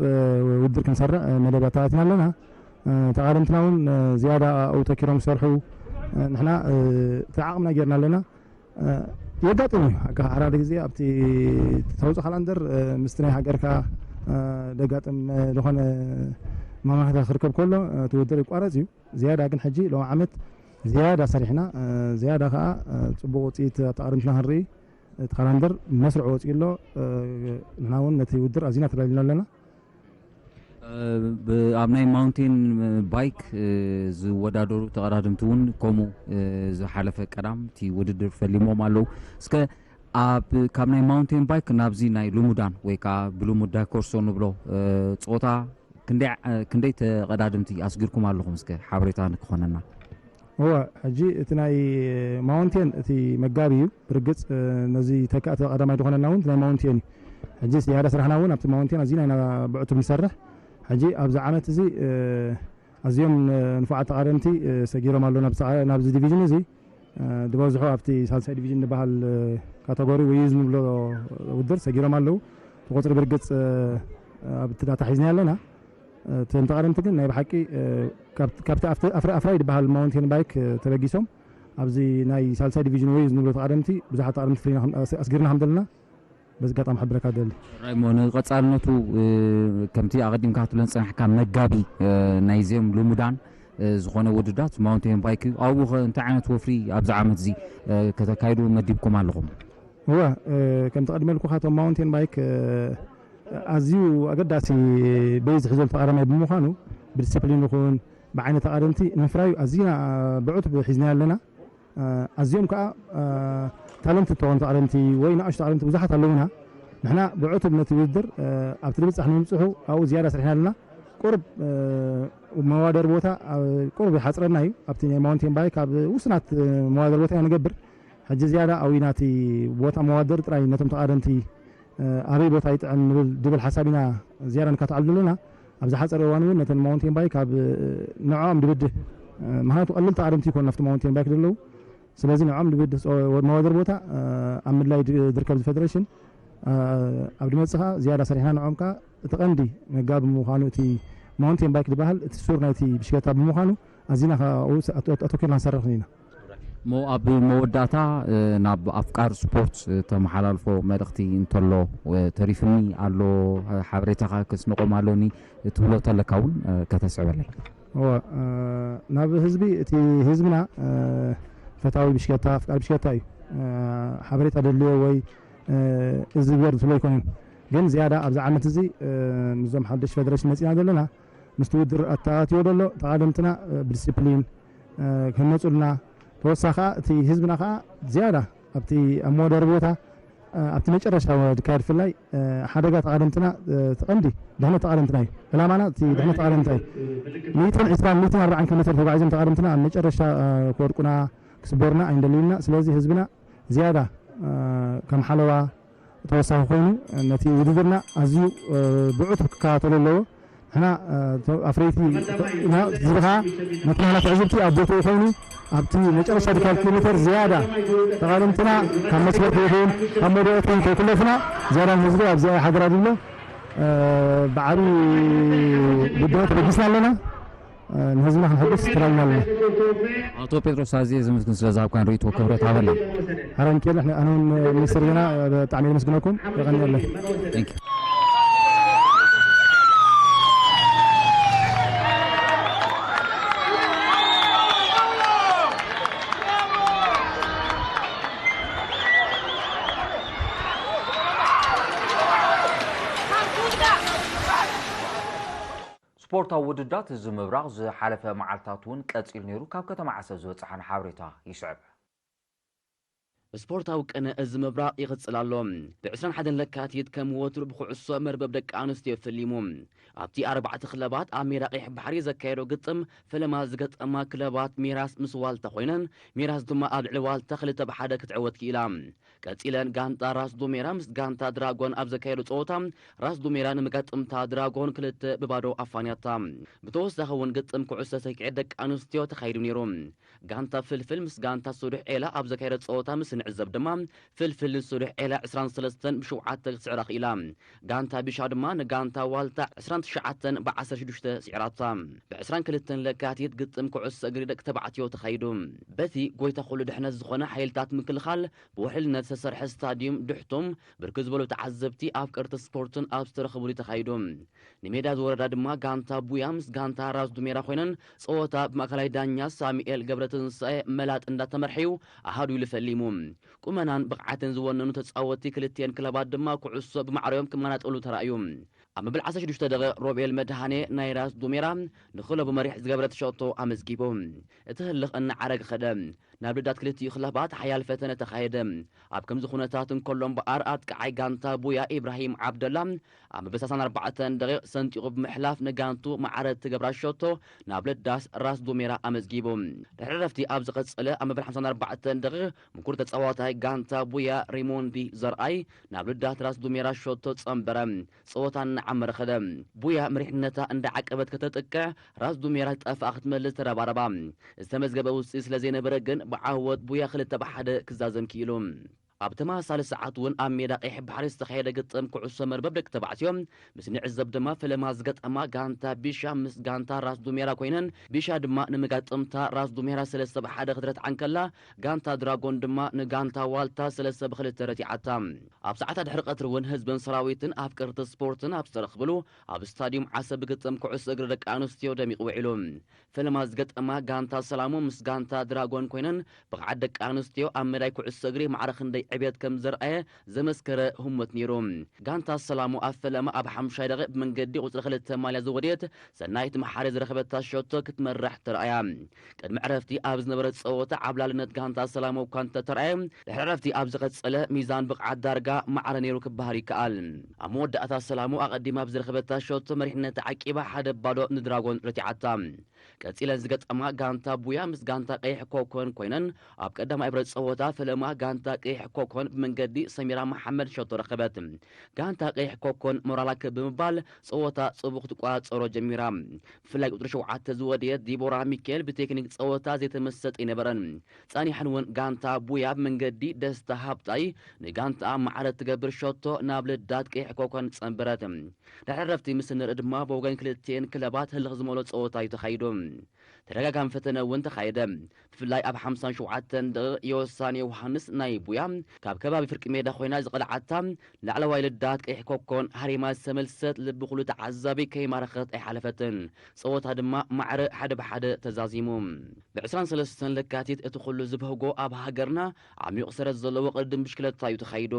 ውድድር ክንሰርዕ መደብ ኣተኣታቲና ኣለና። ተቓደምትና እውን ዝያዳ ኣብኡ ተኪሮም ክሰርሑ፣ ንሕና እቲ ዓቕምና ጌርና ኣለና። የጋጥም እዩ። ኣጋ-፣ ሓደ ግዜ ኣብቲ ተውፅእ ካላንደር፣ ምስቲ ናይ ሃገርካ ደጋጥም ዝኾነ ማማህታ ክርከብ ከሎ፣ እቲ ውድድር ይቋረፅ እዩ። ዝያዳ ግን ሕጂ ሎም ዓመት ዝያዳ ሰሪሕና፣ ዝያዳ ከዓ ፅቡቅ ውፅኢት ተቓደምትና ክንርኢ፣ እቲ ካላንደር መስርዕ ወፂኡ ኣሎ። ንሕና እውን ነቲ ውድድር ኣዚና ተዳሊና ኣለና። ኣብ ናይ ማውንቴን ባይክ ዝወዳደሩ ተቐዳደምቲ እውን ከምኡ ዝሓለፈ ቀዳም እቲ ውድድር ፈሊሞም ኣለዉ። እስከ ኣብ ካብ ናይ ማውንቴን ባይክ ናብዚ ናይ ልሙዳን ወይ ከዓ ብልሙድ ዳይኮርሶ ንብሎ ፆታ ክንደይ ተቐዳደምቲ ኣስጊርኩም ኣለኹም? እስከ ሓበሬታ ንክኾነና። እወ፣ ሕጂ እቲ ናይ ማውንቴን እቲ መጋቢ እዩ። ብርግጽ ነዚ ተካእቲ ቀዳማይ ዝኾነና እውን ናይ ማውንቴን እዩ። ሕጂ ዝያዳ ስራሕና እውን ኣብቲ ማውንቴን ኣዚና ኢና ብዕቱብ ንሰርሕ። ሕጂ ኣብዚ ዓመት እዚ ኣዝዮም ንፉዓት ተቓደምቲ ሰጊሮም ኣለዉ ናብዚ ዲቪዥን እዚ። ዝበዝሑ ኣብቲ ሳልሳይ ዲቪዥን ዝበሃል ካተጎሪ ወይዝ ንብሎ ውድድር ሰጊሮም ኣለዉ። እቲ ቁፅሪ ብርግፅ ኣብቲ ዳታ ሒዝና ኣለና። እቶም ተቐደምቲ ግን ናይ ብሓቂ ካብቲ ኣብቲ ኣፍራይ ዝበሃል ማውንቴን ባይክ ተበጊሶም ኣብዚ ናይ ሳልሳይ ዲቪዥን ወይ ዝንብሎ ተቐደምቲ ብዙሓት ተቐደምቲ ፍሪና ኣስጊርና ከም ዘለና በዚ ኣጋጣሚ ክሕብረካ ደሊ። ራይሞ ንቐፃልነቱ ከምቲ ኣቐዲምካ ክትብለን ዝፀናሕካ መጋቢ ናይዚኦም ልሙዳን ዝኾነ ውድዳት ማውንቴን ባይክ እዩ። ኣብኡ ኸ እንታይ ዓይነት ወፍሪ ኣብዚ ዓመት እዚ ከተካይዱ መዲብኩም ኣለኹም? እወ፣ ከምቲ ቀዲመ ኢልኩኻ እቶም ማውንቴን ባይክ ኣዝዩ ኣገዳሲ ቤዝ ዝሕዘሉ ተቓዳማይ ብምዃኑ ብዲስፕሊን ይኹን ብዓይነት ተቓደምቲ ንምፍራዩ ኣዝና ብዕቱብ ሒዝናዮ ኣለና። ኣዝዮም ከዓ ታለንት እተኾኑ ተቓደምቲ ወይ ንኣሽቱ ተቓደምቲ ብዙሓት ኣለዉና። ንሕና ብዕቱብ ነቲ ውድድር ኣብቲ ድብፃሕ ንምብፅሑ ኣብኡ ዝያዳ ሰሪሕና ኣለና። ቁሩብ መዋደር ቦታ ቁሩብ ይሓፅረና እዩ። ኣብቲ ናይ ማውንቴን ባይክ ኣብ ውሱናት መዋደር ቦታ ኢና ንገብር። ሕጂ ዝያዳ ኣዊና እቲ ቦታ መዋደር ጥራይ ነቶም ተቓደምቲ ኣበይ ቦታ ይጥዕም ንብል ድብል ሓሳብ ኢና ዝያዳ ንካትዓሉ ዘለና። ኣብ ዝሓፀረ እዋን እውን ነተን ማውንቴን ባይክ ኣብ ንዕኦም ድብድህ ምክንያቱ ቀልል ተቓደምቲ ይኮኑ ኣብቲ ማውንቴን ባይክ ዘለዉ። ስለዚ ንዕኦም ድብድህ መዋደር ቦታ ኣብ ምድላይ ዝርከብ ዝፈደረሽን ኣብ ድመፅእ ከዓ ዝያዳ ሰሪሕና ንዕኦም ከዓ እቲ ቀንዲ መጋቢ ምዃኑ እቲ ማውንቴን ባይክ ዝበሃል እቲ ሱር ናይቲ ብሽክለታ ብምዃኑ ኣዚና ኣተኪርና ክንሰርሕ ኢና። እሞ ኣብ መወዳእታ ናብ ኣፍቃር ስፖርት ተመሓላልፎ መልእኽቲ እንተሎ ተሪፍኒ ኣሎ ሓበሬታኻ ክስንቆም ኣሎኒ ትብሎ ተለካ እውን ከተስዕበለይ። እወ፣ ናብ ህዝቢ እቲ ህዝብና ፈታዊ ብሽከታ ኣፍቃሪ ብሽከታ እዩ። ሓበሬታ ደልዮ ወይ እዚ ገር ዝብሎ ኣይኮነን። ግን ዝያዳ ኣብዚ ዓመት እዚ ምስዞም ሓደሽ ፌደሬሽን መፂና ዘለና ምስቲ ውድድር ኣተኣትዮ ዘሎ ተቓደምትና ብዲስፕሊን ክህነፁልና ተወሳኺ ከዓ እቲ ህዝብና ከዓ ዝያዳ ኣብቲ ኣብ መወዳሪ ቦታ ኣብቲ መጨረሻ ዝካየድ ፍላይ ሓደጋ ተቓደምትና እቲ ቀንዲ ድሕነት ተቓደምትና እዩ። ዕላማና እቲ ድሕነት ተቓደምትና እዩ። ሚእትን ዕስራን ሚእትን ኣርባዓን ኪሎ ሜትር ተጓዒዞም ተቓደምትና ኣብ መጨረሻ ክወድቁና ክስበሩና ኣይንደልይና። ስለዚ ህዝብና ዝያዳ ከም ሓለዋ ተወሳኺ ኮይኑ ነቲ ውድድርና ኣዝዩ ብዕቱብ ክከታተሎ ኣለዎ። ንሕና ኣፍረይቲ ኢና ዝብኻ ነቲ ናህና ትዕዝብቲ ኣብ ቦትኡ ኮይኑ ኣብቲ መጨረሻ ድካል ኪሎ ሜተር ዝያዳ ተቓደምትና ካብ መስመር ከይትውን ካብ መድረቲ ከይክለፉና ዝያዳ ንህዝቢ ኣብዚኣ ሓደራ ድብሎ ብዓብዪ ጉዳይ ተበጊስና ኣለና። ንህዝብና ክንሕጉስ ተዳሊና ኣለና። ኣቶ ጴጥሮስ ኣዝየ ዘመስግን ስለ ዝሃብካን ርእይቶ ክብረት ሃበለይ። ሓራን ኬል ኣነ እውን ሚኒስትር ዜና ብጣዕሚ የመስግነኩም። የቐንየለይ። ስፖርታዊ ውድዳት እዚ ምብራቕ ዝሓለፈ መዓልታት እውን ቀፂሉ ነይሩ። ካብ ከተማ ዓሰብ ዝበፅሓና ሓበሬታ ይስዕብ። ስፖርታዊ ቅነ እዚ ምብራቕ ይቕጽል ኣሎ። ብ ዕስራን ሓደን ለካቲት ከም ወትሩ ብኩዕሶ መርበብ ደቂ ኣንስትዮ ፈሊሙ። ኣብቲ ኣርባዕተ ክለባት ኣብ ሜዳ ቀይሕ ባሕሪ ዘካየዶ ግጥም ፈለማ ዝገጠማ ክለባት ሚራስ ምስ ዋልታ ኮይነን፣ ሚራስ ድማ ኣብ ልዕሊ ዋልታ ክልተ ብ ሓደ ክትዕወት ክኢላ። ቀጺለን ጋንታ ራስ ዱሜራ ምስ ጋንታ ድራጎን ኣብ ዘካየዶ ጸወታ፣ ራስ ዱሜራ ንመጋጥምታ ድራጎን ክልተ ብ ባዶ ኣፋንያታ። ብተወሳኺ እውን ግጥም ኩዕሶ ሰኪዐት ደቂ ኣንስትዮ ተኻይዱ ነይሩ። ጋንታ ፍልፍል ምስ ጋንታ ሱዱሕ ዔላ ኣብ ዘካየዶ ጸወታ ምስ ንዕዘብ ድማ፣ ፍልፍል ንሱዱሕ ዔላ ዕስራን ሰለስተን ብ ሸውዓተ ክትስዕራ ክኢላ። ጋንታ ቢሻ ድማ ንጋንታ ዋልታ ዕስራን ትሽዓተን ብ ዓሰርተ ሽዱሽተ ስዒራታ። ብ ዕስራን ክልተን ለካቲት ግጥም ኩዕሶ እግሪ ደቂ ተባዕትዮ ተኻይዱ። በቲ ጎይታ ኩሉ ድሕነት ዝኾነ ሓይልታት ምክልኻል ብውሕልነት ዝተሰርሐ ስታድዩም ድሕቶም ብርክት ዝበሉ ተዓዘብቲ፣ ኣፍቀርቲ ስፖርትን ኣብ ዝተረኸብሉ ተኻይዱ። ንሜዳ ዝወረዳ ድማ ጋንታ ቡያ ምስ ጋንታ ራስ ዱሜራ ኮይነን፣ ጸወታ ብማእከላይ ዳኛ ሳሙኤል ገብረትንሳኤ መላጥ እንዳተመርሐዩ ኣሃዱ ኢሉ ፈሊሙ። ቁመናን ብቕዓትን ዝወነኑ ተጻወትቲ ክልቲኤን ክለባት ድማ ኩዕሶ ብማዕረዮም ክመናጠሉ ተራእዩ። ኣብ መበል ዓሰርተ ሽዱሽተ ደቂቕ ሮቤል መድሃኔ ናይ ራስ ዱሜራ ንክለቡ መሪሕ ዝገበረት ሸቶ ኣመዝጊቡ። እቲ ህልኽ እናዓረገ ኸደ። ናብ ልዳት ክልቲኡ ክለባት ሓያል ፈተነ ተኻየደ። ኣብ ከምዚ ኩነታት እንከሎ እምበኣር፣ ኣጥቃዓይ ጋንታ ቡያ ኢብራሂም ዓብደላ ኣብ መበል ሰላሳን ኣርባዕተን ደቂቕ ሰንጢቑ ብምሕላፍ ንጋንቱ ማዕረ እትገብራ ሸቶ ናብ ልዳት ራስ ዱሜራ ኣመዝጊቡ። ድሕሪ ዕረፍቲ ኣብ ዝቐጸለ ኣብ መበል ሓምሳን ኣርባዕተን ደቂቕ ምኩር ተጻዋታይ ጋንታ ቡያ ሪሞንዲ ዘርኣይ ናብ ልዳት ራስ ዱሜራ ሸቶ ጸንበረ። ጸወታ እናዓመረ ኸደ። ቡያ መሪሕነታ እንዳዓቀበት ከተጥቅዕ፣ ራስ ዱሜራ ጠፍኣ ክትመልስ ተረባረባ። ዝተመዝገበ ውጽኢት ስለ ዘይነበረ ግን ብዓወት ቡያ ክልተ ብ ሓደ ክዛዘም ክኢሉ። ኣብ ተመሳሳሊ ሰዓት እውን ኣብ ሜዳ ቀይሕ ባሕሪ ዝተኻየደ ግጥም ኩዕሶ መርበብ ደቂ ተባዕትዮ ምስ ንዕዘብ ድማ ፈለማ ዝገጠማ ጋንታ ቢሻ ምስ ጋንታ ራስ ዱሜራ ኮይነን፣ ቢሻ ድማ ንመጋጥምታ ራስ ዱሜራ ሰለስተ ብ ሓደ ክትረትዓ እንከላ፣ ጋንታ ድራጎን ድማ ንጋንታ ዋልታ ሰለስተ ብ ክልተ ረቲዓታ። ኣብ ሰዓታት ድሕሪ ቀትሪ እውን ህዝብን ሰራዊትን ኣፍቀርቲ ስፖርትን ኣብ ዝተረኽብሉ ኣብ ስታድዩም ዓሰብ ግጥም ኩዕሶ እግሪ ደቂ ኣንስትዮ ደሚቑ ውዒሉ። ፈለማ ዝገጠማ ጋንታ ሰላሙ ምስ ጋንታ ድራጎን ኮይነን ብቕዓት ደቂ ኣንስትዮ ኣብ መዳይ ኩዕሶ እግሪ ማዕረ ክንደይ ዕብየት ከም ዘርኣየ ዘመስከረ ህሞት ነይሩ። ጋንታ ሰላሙ ኣብ ፈለማ ኣብ ሓሙሻይ ደቂቕ ብመንገዲ ቁጽሪ ክልተ ማልያ ዝወደየት ሰናይት መሓሪ ዝረኸበታ ሸቶ ክትመራሕ ተራእያ። ቅድሚ ዕረፍቲ ኣብ ዝነበረ ጸወታ ዓብላልነት ጋንታ ሰላሙ እኳ እንተተራእየ፣ ድሕሪ ዕረፍቲ ኣብ ዝቐጸለ ሚዛን ብቕዓት ዳርጋ ማዕረ ነይሩ ክበሃል ይከኣል። ኣብ መወዳእታ ሰላሙ ኣቐዲማ ብዝረኸበታ ሸቶ መሪሕነት ዓቂባ ሓደ ባዶ ንድራጎን ረቲዓታ። ቀጺለን ዝገጠማ ጋንታ ቡያ ምስ ጋንታ ቀይሕ ኮኮን ኮይነን፣ ኣብ ቀዳማይ ብረት ጸወታ ፈለማ ጋንታ ቀይሕ ኮኮን ብመንገዲ ሰሚራ መሓመድ ሸቶ ረኸበት። ጋንታ ቀይሕ ኮኮን ሞራላ ክብ ብምባል ጸወታ ጽቡቕ ክትቆጻጸሮ ጀሚራ። ብፍላይ ቁጽሪ ሸውዓተ ዝወደየት ዲቦራ ሚካኤል ብቴክኒክ ጸወታ ዘይተመሰጠ ኣይነበረን። ጸኒሐን እውን ጋንታ ቡያ ብመንገዲ ደስታ ሃብታይ ንጋንታኣ ማዕረ ትገብር ሸቶ ናብ ልዳት ቀይሕ ኮኮን ጸንበረት። ድሕሪ ዕረፍቲ ምስ እንርኢ ድማ ብወገን ክልቲኤን ክለባት ህልኽ ዝመልኦ ጸወታ እዩ ተኻይዱ። ተደጋጋሚ ፈተነ እውን ተኻየደ። ብፍላይ ኣብ ሓምሳን ሸውዓተን ደቂቕ ዮሳን ዮሃንስ ናይ ቡያ ካብ ከባቢ ፍርቂ ሜዳ ኮይና ዝቐልዓታ ላዕለዋይ ልዳት ቀይሕ ኮኮን ሃሪማ ዝተመልሰት ልቢ ኩሉ ተዓዛቢ ከይማረኸት ኣይሓለፈትን። ጸወታ ድማ ማዕረ ሓደ ብ ሓደ ተዛዚሙ። ብ ዕስራን ሰለስተን ለካቲት እቲ ኩሉ ዝብህጎ ኣብ ሃገርና ዓሚቕ ሰረት ዘለዎ ቅድድም ብሽክለታ እዩ ተኻይዱ።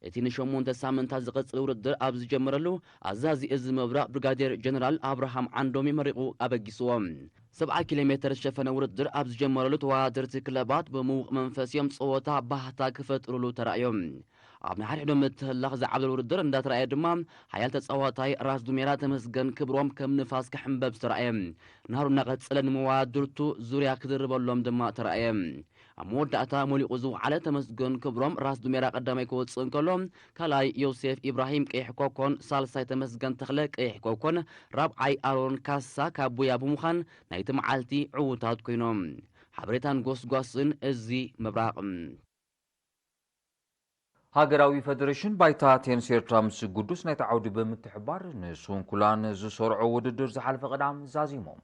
እቲ ንሸሞንተ ሳምንታት ዝቐጽል ውድድር ኣብ ዝጀመረሉ፣ ኣዛዚ እዚ ምብራቕ ብሪጋዴር ጀነራል ኣብርሃም ዓንዶም መሪቑ ኣበጊስዎ። ሰብዓ ኪሎ ሜተር ዝሸፈነ ውድድር ኣብ ዝጀመረሉ፣ ተወዳደርቲ ክለባት ብምዉቕ መንፈስ እዮም ጸወታ ባህታ ክፈጥሩሉ ተራእዮም። ኣብ ንሓድሕዶም ምትህልላኽ ዝዓብለል ውድድር እንዳተራእየ ድማ፣ ሓያል ተጻዋታይ ራስ ዱሜራ ተመስገን ክብሮም ከም ንፋስ ክሕንበብ ዝተራእየ። ናህሩ እናቐጸለ ንመወዳድርቱ ዙርያ ክድርበሎም ድማ ተራእየ። ኣብ መወዳእታ መሊቑ ዝወዓለ ተመስገን ክብሮም ራስ ዱሜራ ቀዳማይ ክወጽእ እንከሎ፣ ካልኣይ ዮሴፍ ኢብራሂም ቀይሕ ኮኮን፣ ሳልሳይ ተመስገን ተኽለ ቀይሕ ኮኮን፣ ራብዓይ ኣሮን ካሳ ካብ ቡያ ብምዃን ናይቲ መዓልቲ ዕዉታት ኮይኖም። ሓበሬታን ጎስጓስን እዚ ምብራቕ። ሃገራዊ ፈደሬሽን ባይታ ቴንስ ኤርትራ ምስ ግዱስ ናይቲ ዓውዲ ብምትሕባር ንስንኩላን ዝሰርዖ ውድድር ዝሓለፈ ቀዳም ዛዚሞም።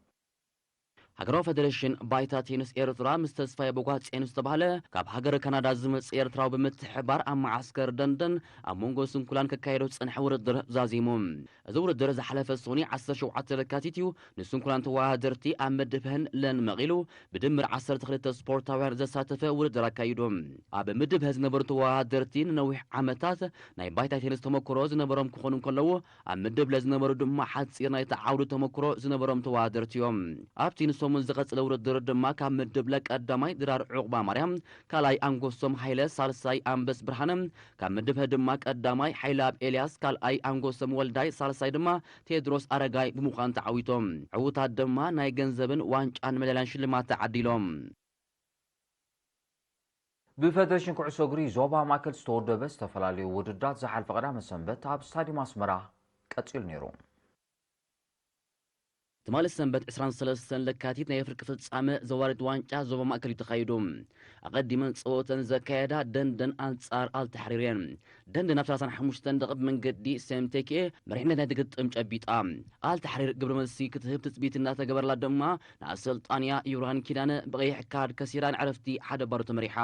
ሃገራዊ ፈደሬሽን ባይታ ቴንስ ኤርትራ ምስ ተስፋዬ ቦጋጽዮን ዝተባህለ ካብ ሃገረ ካናዳ ዝመጽእ ኤርትራዊ ብምትሕባር ኣብ መዓስከር ደንደን ኣብ መንጎ ስንኩላን ከካየዶ ዝጸንሐ ውድድር ዛዚሙ። እዚ ውድድር ዝሓለፈ ሰኑይ ዓሰርተ ሸውዓተ ለካቲት እዩ ንስንኩላን ተወዳደርቲ ኣብ ምድብ ሀን ለን መቒሉ ብድምር ዓሰርተ ክልተ ስፖርታውያን ዘሳተፈ ውድድር ኣካይዱ። ኣብ ምድብ ሀ ዝነበሩ ተወዳደርቲ ንነዊሕ ዓመታት ናይ ባይታ ቴንስ ተመክሮ ዝነበሮም ክኾኑ እንከለዉ፣ ኣብ ምድብ ለ ዝነበሩ ድማ ሓጺር ናይቲ ዓውዲ ተመክሮ ዝነበሮም ተወዳደርቲ እዮም። ኣብቲ ንሶ ሰሙን ዝቐጽለ ውድድር ድማ ካብ ምድብ ለ ቀዳማይ ድራር ዑቕባ ማርያም፣ ካልኣይ ኣንጎሶም ሃይለ፣ ሳልሳይ ኣንበስ ብርሃነ፣ ካብ ምድብ ሀ ድማ ቀዳማይ ሓይለኣብ ኤልያስ፣ ካልኣይ ኣንጎሶም ወልዳይ፣ ሳልሳይ ድማ ቴድሮስ ኣረጋይ ብምዃን ተዓዊቶም። ዕዉታት ድማ ናይ ገንዘብን ዋንጫን መዳልያን ሽልማት ተዓዲሎም። ብፈደሬሽን ኩዕሶ እግሪ ዞባ ማእከል ዝተወደበ ዝተፈላለዩ ውድድራት ዝሓለፈ ቀዳመ ሰንበት ኣብ ስታዲየም ኣስመራ ቀጺሉ ነይሩ። ትማሊ ሰንበት ዕስራን ሰለስተን ለካቲት ናይ ፍርቂ ፍጻመ ዘዋሪት ዋንጫ ዞባ ማእከል እዩ ተኻይዱ። ኣቐዲመን ጸወተን ዘካየዳ ደንደን ኣንጻር ኣልታሕሪር እየን። ደንደን ኣብ ሰላሳን ሓሙሽተን ደቂቕ ብመንገዲ ሴምቴክኤ መሪሕነት ናይቲ ግጥም ጨቢጣ። ኣልታሕሪር ግብረ መልሲ ክትህብ ትጽቢት እናተገበረላ ድማ ንኣሰልጣንያ ዩራን ኪዳነ ብቐይሕ ካርድ ከሲራ ንዕረፍቲ ሓደ ባዶ ተመሪሓ።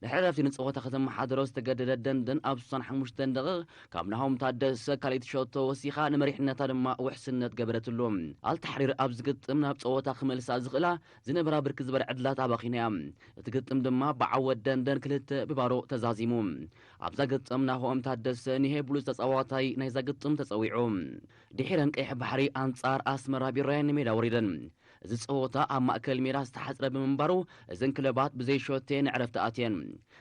ድሕሪ ዕረፍቲ ንጸወታ ከተመሓድሮ ዝተገደደት ደንደን ኣብ ስሳን ሓሙሽተን ደቂቕ ካብ ናሆም ታደሰ ካልኣይቲ ሸቶ ወሲኻ ንመሪሕነታ ድማ ውሕስነት ገበረትሉ። ኣልታሕሪር ኣብዚ ግጥም ናብ ጸወታ ክመልሳ ዝኽእላ ዝነበራ ብርክት ዝበለ ዕድላት ኣባኺናያ። እቲ ግጥም ድማ ብዓወት ደንደን ክልተ ብባዶ ተዛዚሙ። ኣብዛ ግጥም ናሆም ታደሰ ንሄ ብሉጽ ተጻዋታይ ናይዛ ግጥም ተጸዊዑ። ድሒረን ቀይሕ ባሕሪ ኣንጻር ኣስመራ ቢራየን ንሜዳ ወሪደን። እዚ ጸወታ ኣብ ማእከል ሜዳ ዝተሓጽረ ብምንባሩ እዘን ክለባት ብዘይሸቴ ንዕረፍቲ ኣትየን።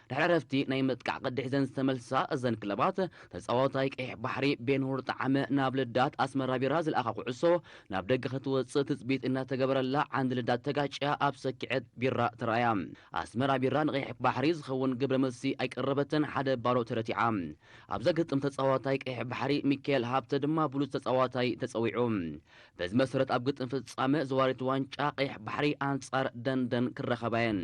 ድሕሪ ዕረፍቲ ናይ ምጥቃዕ ቅዲ ሒዘን ዝተመልሳ እዘን ክለባት ተጻዋታይ ቀይሕ ባሕሪ ቤንሁር ጠዓመ ናብ ልዳት ኣስመራ ቢራ ዝለኣኻ ኩዕሶ ናብ ደገ ክትወጽእ ትጽቢት እናተገበረላ ዓንዲ ልዳት ተጋጭያ ኣብ ሰኪዐት ቢራ ተራእያ። ኣስመራ ቢራ ንቀይሕ ባሕሪ ዝኸውን ግብረ መልሲ ኣይቀረበትን ሓደ ባዶ ተረቲዓ። ኣብዛ ግጥም ተጻዋታይ ቀይሕ ባሕሪ ሚካኤል ሃብተ ድማ ብሉጽ ተጻዋታይ ተጸዊዑ። በዚ መሰረት ኣብ ግጥም ፍጻመ ዘዋሪት ዋንጫ ቀይሕ ባሕሪ ኣንጻር ደንደን ክራኸባ እየን።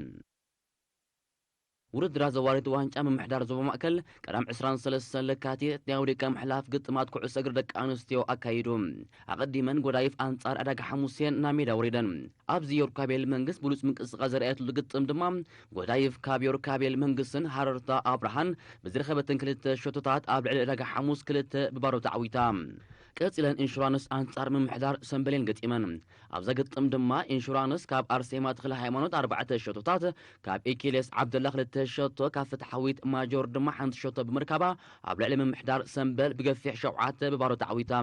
ውድድራት ዘዋሪት ዋንጫ ምምሕዳር ዞባ ማእከል ቀዳም ዕስራን ሰለስተን ለካቲት ናይ ኣውዲቀ ምሕላፍ ግጥማት ኩዕሶ እግሪ ደቂ ኣንስትዮ ኣካይዱ። ኣቐዲመን ጎዳይፍ ኣንጻር ዕዳጋ ሓሙሴን ናብ ሜዳ ወሪደን። ኣብዚ ዮርካቤል መንግስት ብሉጽ ምንቅስቃስ ዘርኣየትሉ ግጥም ድማ ጎዳይፍ ካብ ዮርካቤል መንግስትን ሃረርታ ኣብርሃን ብዝረኸበትን ክልተ ሸቶታት ኣብ ልዕሊ ዕዳጋ ሓሙስ ክልተ ብባዶ ተዓዊታ። ቀጺለን ኢንሹራንስ ኣንጻር ምምሕዳር ሰምበሌን ገጢመን። ኣብዛ ግጥም ድማ ኢንሹራንስ ካብ ኣርሴማ ተኽለ ሃይማኖት ኣርባዕተ ሸቶታት፣ ካብ ኢኪልየስ ዓብደላ ክልተ ሸቶ፣ ካብ ፍትሓዊት ማጆር ድማ ሓንቲ ሸቶ ብምርካባ ኣብ ልዕሊ ምምሕዳር ሰምበል ብገፊሕ ሸውዓተ ብባዶ ተዓዊታ።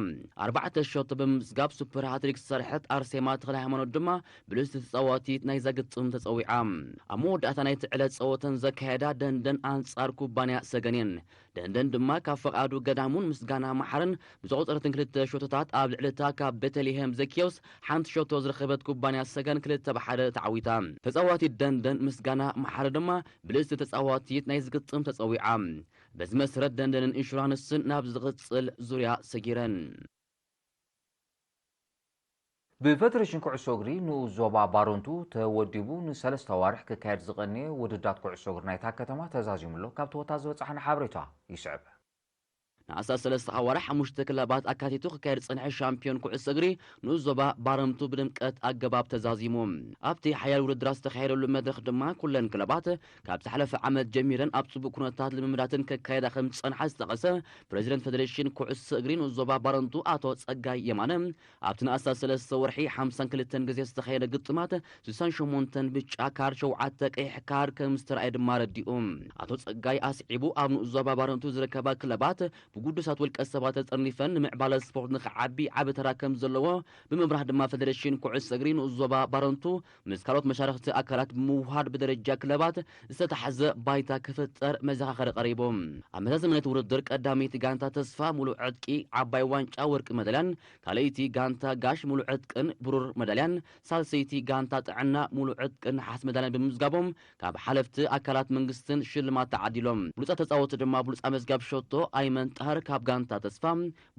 ኣርባዕተ ሸቶ ብምምዝጋብ ሱፐር ሃትሪክ ዝሰርሐት ኣርሴማ ተኽለ ሃይማኖት ድማ ብልጽቲ ተጻዋቲት ናይዛ ግጥም ተጸዊዓ። ኣብ መወዳእታ ናይቲ ዕለት ጸወተን ዘካየዳ ደንደን ኣንጻር ኩባንያ ሰገን እየን። ደንደን ድማ ካብ ፈቓዱ ገዳሙን ምስጋና መሓርን ብዘቑጸረትን ክልተ ሸቶታት ኣብ ልዕሊታ ካብ ቤተልሄም ዘኪዮስ ሓንቲ ሸቶ ዝረኸበት ኩባንያ ሰገን ክልተ ብሓደ ተዓዊታ። ተጻዋቲት ደንደን ምስጋና መሓሪ ድማ ብልጽቲ ተጻዋቲት ናይ ዝግጥም ተጸዊዓ። በዚ መሰረት ደንደንን ኢንሹራንስን ናብ ዝቕጽል ዙርያ ሰጊረን። ብፈደሬሽን ኩዕሶ እግሪ ንኡስ ዞባ ባረንቱ ተወዲቡ ንሰለስተ ኣዋርሕ ክካየድ ዝቐነየ ውድድራት ኩዕሶ እግሪ ናይታ ከተማ ተዛዚሙ ኣሎ። ካብ ተወታ ዝበጻሓና ሓበሬታ ይስዕብ። ንኣስታት ሰለስተ ኣዋርሕ ሓሙሽተ ክለባት ኣካቲቱ ክካየድ ዝጸንሐ ሻምፒዮን ኩዕሶ እግሪ ንኡስ ዞባ ባረንቱ ብድምቀት ኣገባብ ተዛዚሙ። ኣብቲ ሓያል ውድድራት ዝተኻየደሉ መድረኽ ድማ ኩለን ክለባት ካብ ዝሓለፈ ዓመት ጀሚረን ኣብ ጽቡቕ ኩነታት ልምምዳትን ከካየዳ ከም ዝጸንሓ ዝጠቐሰ ፕሬዚደንት ፌዴሬሽን ኩዕሶ እግሪ ንኡስ ዞባ ባረንቱ ኣቶ ጸጋይ የማነ፣ ኣብቲ ንኣስታት ሰለስተ ወርሒ ሓምሳን ክልተን ግዜ ዝተኻየደ ግጥማት ስሳን ሸሞንተን ብጫ ካርድ፣ ሸውዓተ ቀይሕ ካርድ ከም ዝተረኣየ ድማ ኣረዲኡ። ኣቶ ጸጋይ ኣስዒቡ ኣብ ንኡስ ዞባ ባረንቱ ዝርከባ ክለባት ብጉዱሳት ውልቀ ሰባት ተጠርኒፈን ንምዕባለ ስፖርት ንኽዓቢ ዓቢ ተራ ከም ዘለዎ ብምብራህ ድማ ፌዴሬሽን ኩዕሶ እግሪ ንኡስ ዞባ ባረንቱ ምስ ካልኦት መሻርኽቲ ኣካላት ብምውሃድ ብደረጃ ክለባት ዝተታሕዘ ባይታ ክፍጠር መዘኻኸሪ ቀሪቡ። ኣብ መዛዘሚ ናይቲ ውድድር ቀዳመይቲ ጋንታ ተስፋ ሙሉእ ዕጥቂ ዓባይ ዋንጫ ወርቂ መዳልያን ካልኣይቲ ጋንታ ጋሽ ሙሉእ ዕጥቅን ብሩር መዳልያን፣ ሳልሰይቲ ጋንታ ጥዕና ሙሉእ ዕጥቅን ነሓስ መዳልያን ብምምዝጋቦም ካብ ሓለፍቲ ኣካላት መንግስትን ሽልማት ተዓዲሎም። ብሉጻት ተጻወቲ ድማ ብሉጻ መዝጋብ ሸቶ ኣይመን ጣህር ካብ ጋንታ ተስፋ፣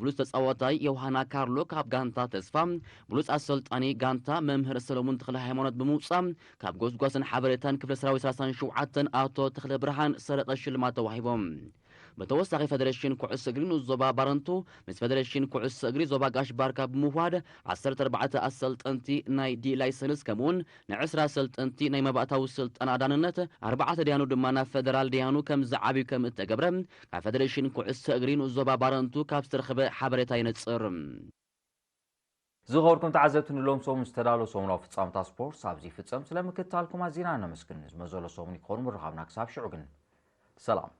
ብሉጽ ተጻዋታይ ዮሃና ካርሎ ካብ ጋንታ ተስፋ፣ ብሉጽ ኣሰልጣኒ ጋንታ መምህር ሰለሙን ተኽለ ሃይማኖት ብምውጻእ ካብ ጎስጓስን ሓበሬታን ክፍለ ሰራዊት ሰላሳን ሸውዓተን ኣቶ ተኽለ ብርሃን ሰረቐ ሽልማት ተዋሂቦም። ብተወሳኺ ፌደሬሽን ኩዕሶ እግሪ ንኡስ ዞባ ባረንቱ ምስ ፌደሬሽን ኩዕሶ እግሪ ዞባ ጋሽ ባርካ ብምውሃድ ዓሰርተ ኣርባዕተ ኣሰልጠንቲ ናይ ዲ ላይሰንስ ከምኡውን ንዕስራ ኣሰልጠንቲ ናይ መባእታዊ ስልጠና ዳንነት ኣርባዕተ ደያኑ ድማ ናብ ፌደራል ደያኑ ከም ዝዓብዩ ከም እተገብረ ካብ ፌደሬሽን ኩዕሶ እግሪ ንኡስ ዞባ ባረንቱ ካብ ዝተረኸበ ሓበሬታ ይነጽር። ዝኸበርኩም ተዓዘብቲ ንሎም ሰሙን ዝተዳለዉ ሰሙናዊ ፍጻመታት ስፖርት ኣብዚ ይፍጸም። ስለ ምክትታልኩም ኣዚና ነመስግን። ዝመዘሎ ሰሙን ይክኾኑ ምርኻብና ክሳብ ሽዑ ግን ሰላም።